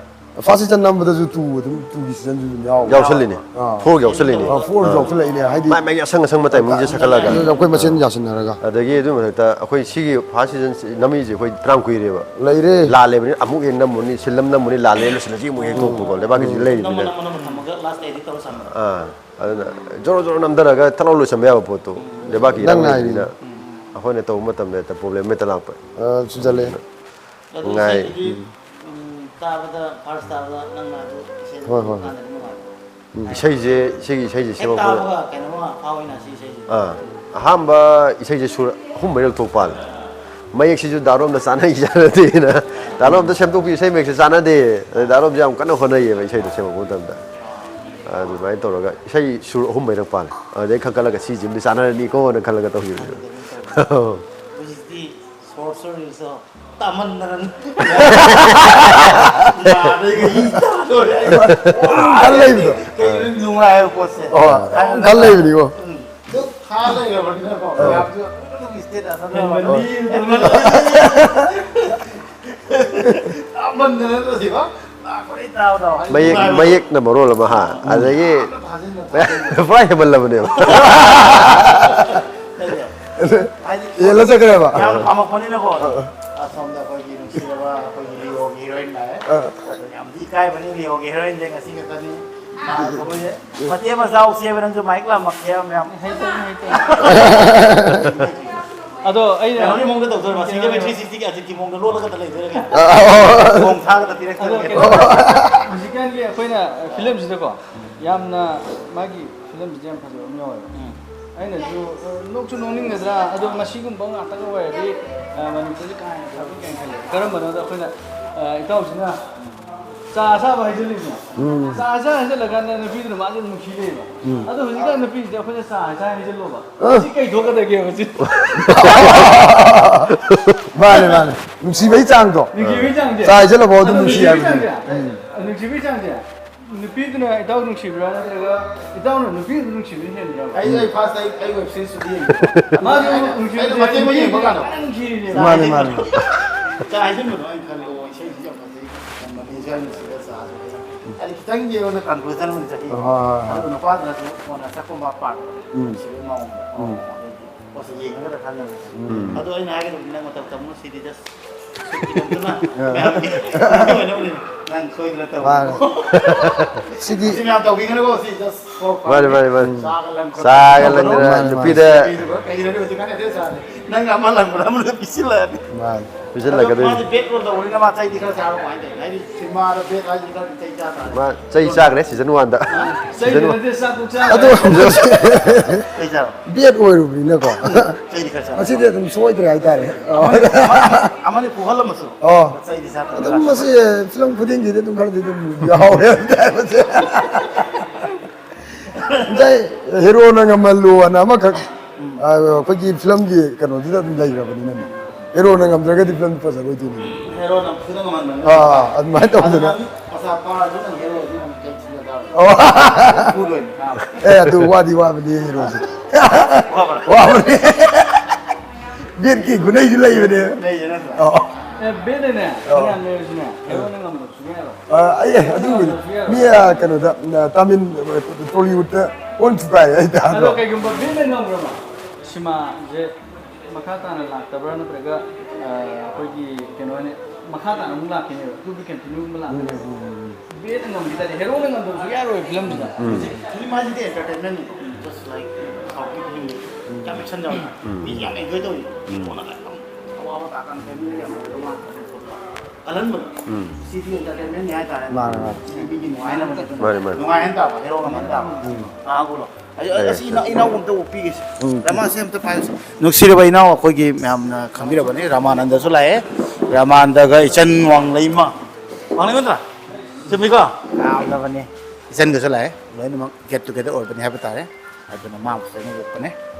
ꯐꯥꯔꯁ ꯁꯤꯖꯟ ꯅꯝꯕꯗꯁꯨ ꯇꯨ ꯑꯗꯨꯝ, ꯇꯨꯒꯤ ꯁꯤꯖꯟꯁꯨ ꯑꯗꯨꯝ ꯌꯥꯎ- ꯌꯥꯎꯁꯜꯂꯤꯅꯦ꯫ ꯑꯥ꯫ ꯐꯣꯔꯒꯤ ꯌꯥꯎꯁꯜꯂꯤꯅꯦ꯫ ꯑꯥ, ꯐꯣꯔꯁꯨ ꯌꯥꯎꯁꯜꯂꯛꯏꯅꯦ ꯍꯥꯏꯗꯤ꯫ ꯃꯥꯏ ꯃꯥꯏꯒꯤ ꯑꯁꯪ ꯑꯁꯪꯕ ꯇꯥꯏꯃꯤꯡꯁꯦ ꯁꯛꯀꯠꯂꯒ꯫ ꯑꯗꯨꯅ ꯑꯩꯈꯣꯏ ꯃꯁꯦꯟ ꯌꯥꯁꯤꯟꯅꯔꯒ꯫ ꯑꯗꯒꯤ ꯑꯗꯨ ꯃꯊꯛꯇ ꯑꯩꯈꯣꯏ ꯁꯤꯒꯤ ꯐꯥꯔꯁ ꯁꯤꯖꯟ ꯅꯝꯃꯤꯁꯦ ꯑꯩꯈꯣꯏ ꯇꯔꯥꯝ ꯀꯨꯏꯔꯦꯕ꯫ ꯂꯩꯔꯦ꯫ ꯂꯥꯜꯂꯦꯕꯅꯤ ꯑꯃꯨꯛ ꯍꯦꯛ ꯅꯝꯃꯨꯅꯤ, ꯁꯤꯜꯂꯝ ꯅꯝꯃꯨꯅꯤ, ꯂꯥꯜꯂꯦ ꯂꯣꯏꯁꯤꯜꯂꯁꯤ ꯑꯃꯨꯛ ꯍꯦꯛ ꯊꯣꯛꯄꯀꯣ ꯂꯩꯕꯥꯛꯀꯤꯁꯤ ꯅꯝꯃ ꯂꯩꯔꯤꯕꯅꯤꯅ꯫ ꯅꯝꯃ ꯅꯝꯃ ꯊꯝꯃꯒ ꯂꯥꯁ ꯑꯦꯗꯤꯠ ꯇꯧꯔ ꯁꯝꯕ꯫ ꯑꯥ, ꯑꯗꯨꯅ ꯖꯣꯔꯣ ꯖꯣꯔꯣ ꯅꯝꯊꯔꯒ ꯊꯠ ꯂꯥꯎ ꯂꯣꯏꯁꯟꯕ ꯌꯥꯕ ꯄꯣꯠꯇꯣ ꯂꯩꯕꯥꯛꯀꯤ ꯅꯪ ꯏꯔꯥꯡ ꯂꯩꯕꯅꯤꯅ ꯍꯥꯏꯔꯤꯅꯦ꯫ ꯑꯩꯈꯣꯏꯅ ꯇꯧꯕ ꯃꯇꯝꯗ ꯍꯦꯛꯇ ꯄ꯭ꯔꯣꯕ꯭ꯂꯦꯝ ꯍꯦꯛꯇ ꯂꯥꯛꯄ꯫ ꯑ, ꯆꯨꯖꯜꯂꯦ꯫ ꯑꯗꯨ ꯉꯥꯏ꯫ ꯏꯁꯩꯗꯨꯗꯤ ꯎꯝ, ꯇꯥꯕꯗ ꯐꯥꯔꯁ ꯇꯥꯕꯗ ꯅꯪꯅ ꯑꯗꯨ ꯏꯁꯩꯗꯨ ꯍꯣꯏ, ꯍꯣꯏ, ꯍꯣꯏ꯫ ꯇꯥꯟꯅꯕ ꯅꯨꯡꯉꯥꯏꯕ꯫ ꯏꯁꯩꯁꯦ ꯁꯤꯒꯤ ꯏꯁꯩꯁꯦ ꯍꯦꯛ ꯁꯦꯝꯃꯛꯄꯗ ꯇꯥꯕꯒ ꯀꯩꯅꯣꯝꯃ ꯐꯥꯎꯏꯅ ꯁꯤ ꯏꯁꯩꯁꯦ꯫ ꯑꯥ, ꯑꯍꯥꯟꯕ ꯏꯁꯩꯁꯦ ꯁꯨꯔ ꯑꯍꯨꯝ ꯃꯔꯤꯔꯛ ꯊꯣꯛ ꯄꯥꯜꯂꯦ꯫ ꯃꯌꯦꯛꯁꯤꯁꯨ ꯗꯥꯔꯣꯝꯗ ꯆꯥꯅꯩ ꯆꯥꯟꯅꯗꯦꯅ ꯗꯥꯔꯣꯝꯗ ꯁꯦꯝꯗꯣꯛꯄꯤ ꯏꯁꯩ ꯃꯌꯦꯛꯁꯦ ꯆꯥꯟꯅꯗꯦ꯫ ꯑꯗꯩ ꯗꯥꯔꯣꯝꯁꯦ ꯌꯥꯝ ꯀꯟꯅ ꯍꯣꯠꯅꯩꯌꯦꯕ ꯏꯁꯩꯗꯣ ꯁꯦꯝꯃꯛꯄ ꯃꯇꯝꯗ꯫ ꯑꯗꯨꯃꯥꯏꯅ ꯇꯧꯔꯒ ꯏꯁꯩ ꯁꯨꯔ ꯑꯍꯨꯝ ꯃꯔꯤꯔꯛ ꯄꯥꯜꯂꯦ꯫ ꯑꯗꯨꯗꯩ ꯈꯟꯒꯠꯂꯒ ꯁꯤꯁꯤꯃꯗꯤ ꯆꯥꯟꯅꯔꯅꯤꯀꯣꯅ ꯈꯜꯂꯒ ꯇꯧꯈꯤꯕꯅꯦꯕ꯫ ꯍꯧꯖꯤꯛꯇꯤ ꯁꯣꯔ ꯁꯣꯔꯤꯁꯨ ꯇꯥꯃꯟꯗꯅ ꯈꯜ ꯂꯩꯕꯗꯣ꯫ ꯀꯩꯅꯣ ꯅꯨꯡꯉꯥꯏꯕ ꯄꯣꯠꯁꯦ꯫ ꯑꯣ, ꯈꯜ ꯂꯩꯕꯅꯤꯀꯣ꯫ ꯎꯝ꯫ ꯑꯗꯨ ꯊꯥ ꯂꯩꯔꯕꯅꯤꯅꯀꯣ ꯃꯌꯥꯝꯁꯨ ꯑꯗꯨꯝ ꯏꯁꯇꯦꯠ ꯑꯁꯣꯝꯗ ꯇꯥꯃꯟꯗꯅ ꯅꯠꯇ꯭ꯔꯣ ꯁꯤꯕꯣ? ꯂꯥꯛꯄꯗꯩ ꯇꯥꯕꯗꯣ꯫ ꯃꯌꯦꯛ ꯃꯌꯦꯛꯅ ꯃꯔꯣꯜ ꯑꯃ ꯍꯥ꯫ ꯑꯗꯒꯤ ꯄꯨꯔꯥ ꯍꯦꯟꯃꯜꯂꯕꯅꯦꯕ꯫ ꯍꯥꯏꯗꯤ ꯍꯦꯜꯂ ꯆꯠꯈ꯭ꯔꯦꯕ꯫ ꯌꯥꯝ ꯄꯥꯝꯃꯛꯄꯅꯤꯅꯀꯣ꯫ ꯑꯁꯣꯝꯗ ꯑꯩꯈꯣꯏꯒꯤ ꯅꯨꯡꯁꯤꯔꯕ ꯑꯩꯈꯣꯏꯒꯤ ꯂꯤꯌꯣꯒꯤ ꯍꯤꯔꯣꯏꯟ ꯂꯥꯛꯑꯦ꯫ ꯑꯗꯨꯅ ꯌꯥꯝꯗꯤ ꯏꯀꯥꯏꯕꯅꯤ ꯂꯤꯌꯣꯒꯤ ꯍꯤꯔꯣꯏꯟꯁꯦ ꯉꯁꯤ ꯈꯛꯇꯅꯤ꯫ ꯃꯥ ꯊꯣꯛꯂꯛꯏꯁꯦ꯫ ꯃꯇꯦꯛ ꯑꯃ ꯆꯥꯎꯁꯦꯕ ꯅꯪꯁꯨ ꯃꯥꯏꯛ ꯂꯥꯝꯃꯛꯀꯦ ꯃꯌꯥꯝ꯫ ꯑꯗꯣ ꯑꯩꯅ ꯀꯩꯅꯣꯒꯤ ꯃꯑꯣꯡꯗ ꯇꯧꯗꯣꯏꯔꯣ? ꯃꯥ ꯁꯤꯡꯒꯜ ꯊ꯭ꯔꯤ ꯁꯤꯛꯁꯇꯤꯒꯤ ꯑꯖꯤꯠꯀꯤ ꯃꯑꯣꯡꯗ ꯂꯣꯜꯂꯒ ꯂꯩꯗꯣꯏꯔꯒꯦ? ꯊꯣꯡ ꯊꯥꯔꯒ ꯑꯗꯣ ꯄꯤꯔꯛꯇꯣꯏꯔꯒꯦ? ꯀꯩꯅꯣ, ꯍꯧꯖꯤꯛꯀꯥꯟꯒꯤ ꯑꯩꯈꯣꯏꯅ ꯐꯤꯂꯝꯁꯤꯗꯀꯣ ꯌꯥꯝꯅ ꯃꯥꯒꯤ ꯐꯤꯂꯝꯁꯤꯗ ꯌꯥꯝ ꯐꯖꯕ ꯑꯃ ꯌꯥꯎꯋꯦꯕ꯫ ꯑꯩꯅꯁꯨ ꯑ, ꯅꯣꯛꯁꯨ ꯅꯣꯛꯅꯤꯡꯒꯗ꯭ꯔꯥ, ꯑꯗꯣ ꯃꯁꯤꯒꯨꯝꯕ ꯉꯥꯛꯇꯒ ꯑꯣꯏꯔꯗꯤ ꯑ, ꯃꯅꯤꯄꯨꯔꯁꯦ ꯀꯥ ꯍꯦꯟꯅ ꯐꯕ ꯀꯥꯏꯅ ꯈꯜꯂꯦ꯫ ꯀꯔꯝꯕꯅꯣꯗ ꯑꯩꯈꯣꯏꯅ ꯑ, ꯏꯇꯥꯎꯁꯤꯅ ꯆꯥ ꯑꯁꯥꯕ ꯍꯩꯖꯤꯜꯂꯤꯗꯅ꯫ ꯆꯥ ꯑꯁꯥꯕ ꯍꯩꯖꯤꯜꯂꯀꯥꯟꯗ ꯅꯨꯄꯤꯗꯨꯅ ꯃꯥꯁꯦ ꯅꯨꯡꯁꯤ ꯂꯩꯕ꯫ ꯑꯗꯣ ꯍꯧꯖꯤꯛꯀꯥꯟ ꯅꯨꯄꯤꯁꯤꯗ ꯑꯩꯈꯣꯏꯅ ꯆꯥ ꯑꯁꯥꯕ ꯍꯩꯖꯤꯜꯂꯣꯕ꯫ ꯁꯤ ꯀꯩ ꯊꯣꯛꯀꯗꯒꯦꯕ ꯁꯤ? ꯃꯥꯅꯦ, ꯃꯥꯅꯦ꯫ ꯅꯨꯡꯁꯤꯕꯒꯤ ꯆꯥꯡꯗꯣ꯫ ꯅꯨꯡꯁꯤꯕꯒꯤ ꯆꯥꯡꯁꯦ꯫ ꯆꯥ ꯍꯩꯖꯤꯜꯂꯕ ꯑꯗꯨꯝ ꯑꯗꯣ ꯅꯨꯡꯁꯤ ꯅꯨꯡꯁꯤꯕꯒꯤ ꯍꯥꯏꯕꯅꯤ꯫ ꯆꯥꯡꯁꯦ꯫ ꯅꯨꯡꯁꯤꯕꯒꯤ ꯆꯥꯡꯁꯦ꯫ ꯅꯨꯄꯤꯗꯨꯅ ꯏꯇꯥꯎ ꯅꯨꯡꯁꯤꯕ꯭ꯔꯥ ꯅꯠꯇ꯭ꯔꯒ ꯏꯇꯥꯎꯅ ꯅꯨꯄꯤꯗꯨ ꯅꯨꯡꯁꯤꯕꯅ ꯍꯦꯟꯕ꯭ꯔꯥ? ꯑꯩ ꯑꯩ ꯐꯥꯔꯁ ꯑꯩ ꯑꯩ ꯋꯦꯕ ꯁꯤꯔꯤꯁ ꯗꯤ ꯌꯦꯡꯉꯦ꯫ ꯃꯥꯁꯨ ꯅꯨꯡꯁꯤꯕ ꯑꯩꯅ ꯃꯇꯦꯛ ꯃꯇꯦꯛ ꯌꯦꯡꯕ ꯀꯥꯟꯗ꯫ ꯅꯨꯡꯁꯤꯔꯤꯅꯦ꯫ ꯃꯥꯅꯦ, ꯃꯥꯅꯦ꯫ ꯆꯥ ꯍꯩꯖꯤꯟꯕꯗꯣ ꯑꯩꯅ ꯈꯜꯂꯦ, ꯑꯣ, ꯏꯁꯩꯁꯤ ꯌꯥꯝ ꯐꯖꯩ꯫ ꯌꯥꯝ ꯃꯅꯦꯁꯨ ꯌꯥꯝ ꯅꯨꯡꯁꯤꯕ ꯆꯥ꯫ ꯍꯥꯏꯗꯤ ꯈꯤꯇꯪ ꯌꯦꯡꯉꯣꯅ ꯀꯟꯀ꯭ꯂꯨꯖꯟ ꯑꯣꯏꯅ ꯆꯠꯈꯤ꯫ ꯍꯣꯏ, ꯍꯣꯏ, ꯍꯣꯏ꯫ ꯑꯗꯨꯒ ꯅꯨꯄꯥꯗꯨꯅꯁꯨ ꯀꯣꯟꯅ ꯆꯠꯄ ꯃꯄꯥ ꯄꯥꯝꯕ꯫ ꯎꯝ꯫ ꯅꯨꯡꯁꯤꯕꯒꯤ ꯃꯑꯣꯡꯗ꯫ ꯎꯝ꯫ ꯑꯗꯩꯗꯤ ꯄꯣꯠꯁꯦ ꯌꯦꯡꯉꯒꯗ ꯈꯪꯉꯦꯕ꯫ ꯎꯝ꯫ ꯑꯗꯣ ꯑꯩꯅ ꯍꯥꯏꯒꯗꯕꯗꯤ ꯅꯪ ꯃꯇꯧ ꯇꯝꯃꯨ ꯁꯤꯗꯤ just ꯁꯨꯇꯤ ꯇꯝꯗꯨꯅ ꯑ꯫ ꯃꯌꯥꯝꯒꯤ ꯑꯣꯏꯅꯕꯅꯤ꯫ ꯅꯪ ꯁꯣꯏꯗꯅ ꯇꯧ꯫ ꯃꯥꯅꯦ꯫ ꯁꯤꯗꯤ ꯁꯤ ꯃꯌꯥꯝ ꯇꯧꯕꯤꯒꯅꯨꯀꯣ ꯁꯤ just for fun꯫ ꯃꯥꯅꯦ, ꯃꯥꯅꯦ, ꯃꯥꯅꯦ꯫ ꯆꯥꯒ ꯂꯪ ꯈꯣꯠꯇꯅ ꯆꯥꯒ ꯇꯧꯒꯅꯨ꯫ ꯂꯪꯗꯅ ꯃꯥꯅꯦ, ꯃꯥꯅꯦ꯫ ꯅꯨꯄꯤꯗ ꯀꯩꯗꯧꯔꯒꯦ ꯍꯧꯖꯤꯛꯀꯥꯟ ꯑꯗꯨ ꯆꯥꯔꯦ꯫ ꯅꯪꯅ ꯑꯃ ꯂꯪꯕꯗ ꯑꯃꯅ ꯄꯤꯁꯤꯜꯂꯛꯑꯅꯤ꯫ ꯃꯥꯅꯦ꯫ ꯄꯤꯁꯤꯜꯂꯛꯀꯗꯣꯏꯅꯤ꯫ ꯑꯗꯣ ꯃꯥꯗꯤ bad role ꯇꯧꯕꯅꯤꯅ ꯃꯥ ꯆꯩꯗꯤ ꯈꯔ ꯆꯥꯕ ꯀꯃꯥꯏꯅ ꯇꯧꯅꯤ? ꯍꯥꯏꯗꯤ ꯁꯤꯅꯦꯃꯥꯗ bad ꯍꯥꯏꯁꯤꯗꯤ ꯈꯔ ꯆꯩ ꯆꯥ ꯇꯥꯔꯦ꯫ ꯃꯥ ꯆꯩ ꯆꯥꯈ꯭ꯔꯦ season one ꯗ꯫ ꯆꯩꯗꯤ season one꯫ ꯅꯠꯇꯦ, ꯆꯥꯛꯄꯨ ꯆꯥꯈ꯭ꯔꯦ꯫ ꯑꯗꯣ ꯆꯩ ꯆꯥꯕ꯫ Bad ꯑꯣꯏꯔꯨꯕꯅꯤꯅꯀꯣ꯫ ꯆꯩꯗꯤ ꯈꯔ ꯆꯥ ꯉꯁꯤꯗꯤ ꯑꯗꯨꯝ ꯁꯣꯏꯗ꯭ꯔꯦ ꯍꯥꯏꯇꯥꯔꯦ꯫ ꯑꯃꯅꯤ ꯄꯨꯍꯜꯂꯝꯃꯁꯨ꯫ ꯑꯣ꯫ ꯆꯩꯗꯤ ꯆꯥ ꯇꯥꯔꯦ꯫ ꯑꯗꯨꯝ ꯃꯁꯤ ꯐꯤꯂꯝ ꯈꯨꯗꯤꯡꯒꯤꯗꯤ ꯑꯗꯨꯝ ꯈꯔꯗꯤ ꯑꯗꯨꯝ ꯌꯥꯎꯔꯦ ꯍꯥꯏꯇꯥꯔꯦ ꯃꯁꯦ꯫ ꯉꯁꯥꯏ ꯍꯦꯔꯣꯅ ꯉꯝꯍꯜꯂꯨ ꯑꯅ ꯑꯃꯈꯛ, ꯎꯝ꯫ ꯑ, ꯑꯩꯈꯣꯏꯒꯤ ꯐꯤꯂꯝꯒꯤ ꯀꯩꯅꯣꯗꯨꯗ ꯑꯗꯨꯝ ꯂꯩꯈ꯭ꯔꯕꯅꯤꯅꯅꯦ꯫ ꯍꯦꯔꯣꯅ ꯉꯝꯗ꯭ꯔꯒꯗꯤ ꯐꯤꯂꯝ ꯐꯖꯔꯣꯏꯗꯣꯏꯅꯤ꯫ ꯍꯦꯔꯣꯅ ꯐꯨꯗ ꯉꯝꯍꯟꯕꯅꯦ꯫ ꯑꯥ, ꯑꯗꯨꯃꯥꯏꯅ ꯇꯧꯗꯅ꯫ ꯑꯗꯨꯅ ꯃꯤ ꯄꯩꯁꯥ ꯄꯥꯔꯁꯨ ꯅꯪ ꯍꯦꯔꯣꯗꯤ ꯅꯪ ꯀꯩ ꯊꯤꯅ ꯇꯥꯔꯣꯏ꯫ ꯑꯣ꯫ ꯐꯨꯗꯣꯏꯅꯦ꯫ ꯑꯦ, ꯑꯗꯨ ꯋꯥꯗꯤ ꯋꯥꯕꯅꯤ ꯍꯦꯔꯣꯁꯦ꯫ ꯋꯥꯕ꯭ꯔꯥ? ꯋꯥꯕꯅꯤ꯫ ꯕꯦꯠꯀꯤ ꯒꯨꯟꯅꯩꯁꯨ ꯂꯩꯕꯅꯦ꯫ ꯂꯩꯌꯦ ꯅꯠꯇ꯭ꯔꯥ? ꯑꯣ꯫ ꯑꯦ, ꯕꯦꯠꯅꯅꯦ, ꯑꯣ꯫ ꯐꯅꯌꯥꯝ ꯂꯩꯔꯁꯨꯅꯦ, ꯍꯦꯔꯣꯅ ꯉꯝꯗꯕ ꯁꯨꯡꯌꯥ ꯌꯥꯔꯣꯏ꯫ ꯑ, ꯑꯩ, ꯑꯗꯨꯕꯨꯗꯤ ꯃꯤ, ꯑ, ꯀꯩꯅꯣꯗ, ꯑ, ꯇꯥꯃꯤꯜ, ꯑ, ꯇꯣꯂꯤꯋꯨꯗꯇ ꯑꯣꯟ ꯊꯨꯒꯥꯏ ꯍꯥꯏꯇꯥꯔꯦ꯫ ꯑꯗꯣ ꯀꯩꯒꯨꯝꯕ ꯕꯦꯠꯅ ꯉꯝꯈ꯭ꯔꯕ ꯁꯤꯃꯥꯁꯦ ꯃꯈꯥ ꯇꯥꯅ ꯂꯥꯛꯇꯕ꯭ꯔꯥ ꯅꯠꯇ꯭ꯔꯒ, ꯑ, ꯑꯩꯈꯣꯏꯒꯤ ꯀꯩꯅꯣ ꯍꯥꯏꯅ ꯃꯈꯥ ꯇꯥꯅ ꯑꯃꯨꯛ ꯂꯥꯛꯈꯤꯅꯦꯕ, to be continue ꯑꯃꯨꯛ ꯂꯥꯛꯈꯤꯅꯦꯕ꯫ ꯎꯝ, ꯎꯝ, ꯎꯝ꯫ ꯕꯦꯠꯅ ꯉꯝꯈꯤ ꯇꯥꯔꯗꯤ ꯍꯦꯔꯣꯅ ꯉꯝꯗꯕꯁꯨ ꯌꯥꯔꯣꯏ ꯐꯤꯂꯝꯁꯤꯗ꯫ ꯎꯝ꯫ ꯐꯤꯂꯝ ꯍꯥꯏꯁꯤꯗꯤ entertainment ꯅꯤ, just like ꯁꯥꯎꯠꯀꯤ ꯐꯤꯂꯝ꯫ ꯎꯝ꯫ ꯌꯥꯝ enjoy ꯇꯧꯋꯤ꯫ ꯎꯝ꯫ ꯀꯣꯟꯅ ꯑꯋꯥꯕ ꯇꯥꯀꯥꯟꯗ family ꯌꯥꯝ ꯀꯜꯍꯟꯕꯗꯣ꯫ ꯎꯝ꯫ ꯁꯤꯗꯤ entertainment ꯅꯤ ꯍꯥꯏꯇꯥꯔꯦ꯫ ꯃꯥꯅꯦ, ꯃꯥꯅꯦ꯫ ꯁꯤꯗꯤ ꯃꯤꯒꯤ ꯅꯨꯡꯉꯥꯏꯅꯕ ꯅꯠꯇꯅ꯫ ꯃꯥꯅꯦ, ꯃꯥꯅꯦ꯫ ꯅꯨꯡꯉꯥꯏꯍꯟ ꯇꯥꯕ, ꯍꯦꯔꯣ ꯉꯝꯍꯟ ꯇꯥꯕ꯫ ꯎꯝ꯫ ꯇꯥꯍꯧꯕ꯭ꯔꯣ? ꯑꯩ, ꯑꯩ, ꯑꯦ꯫ ꯑꯁꯤ ꯏꯅꯥꯎ, ꯏꯅꯥꯎ ꯑꯝꯇ ꯑꯣꯛꯄꯤꯒꯦꯁꯦ꯫ ꯎꯝ꯫ ꯔꯃꯥꯁꯦ ꯑꯝꯇ ꯄꯥꯏꯌꯨꯁꯦ꯫ ꯅꯨꯡꯁꯤꯔꯕ ꯏꯅꯥꯎ ꯑꯩꯈꯣꯏꯒꯤ ꯃꯌꯥꯝꯅ ꯈꯪꯕꯤꯔꯕꯅꯤ, ꯔꯃꯥꯅꯟꯗꯁꯨ ꯂꯥꯛꯑꯦ꯫ ꯔꯃꯥꯅꯟꯗꯒ ꯏꯆꯟ ꯋꯥꯡꯂꯩꯃ꯫ ꯋꯥꯡꯂꯩꯃ ꯅꯠꯇ꯭ꯔꯥ? ꯆꯨꯝꯃꯤꯀꯣ? ꯌꯥꯝꯂꯕꯅꯤ꯫ ꯏꯆꯟꯒꯁꯨ ꯂꯥꯛꯑꯦ꯫ ꯂꯣꯏꯅꯃꯛ get together ꯑꯣꯏꯕꯅꯤ ꯍꯥꯏꯕ ꯇꯥꯔꯦ꯫ ꯑꯗꯨꯅ ꯃꯥ ꯑꯃꯁꯨ ꯑꯩꯅ ꯌꯣꯛꯄꯅꯦ꯫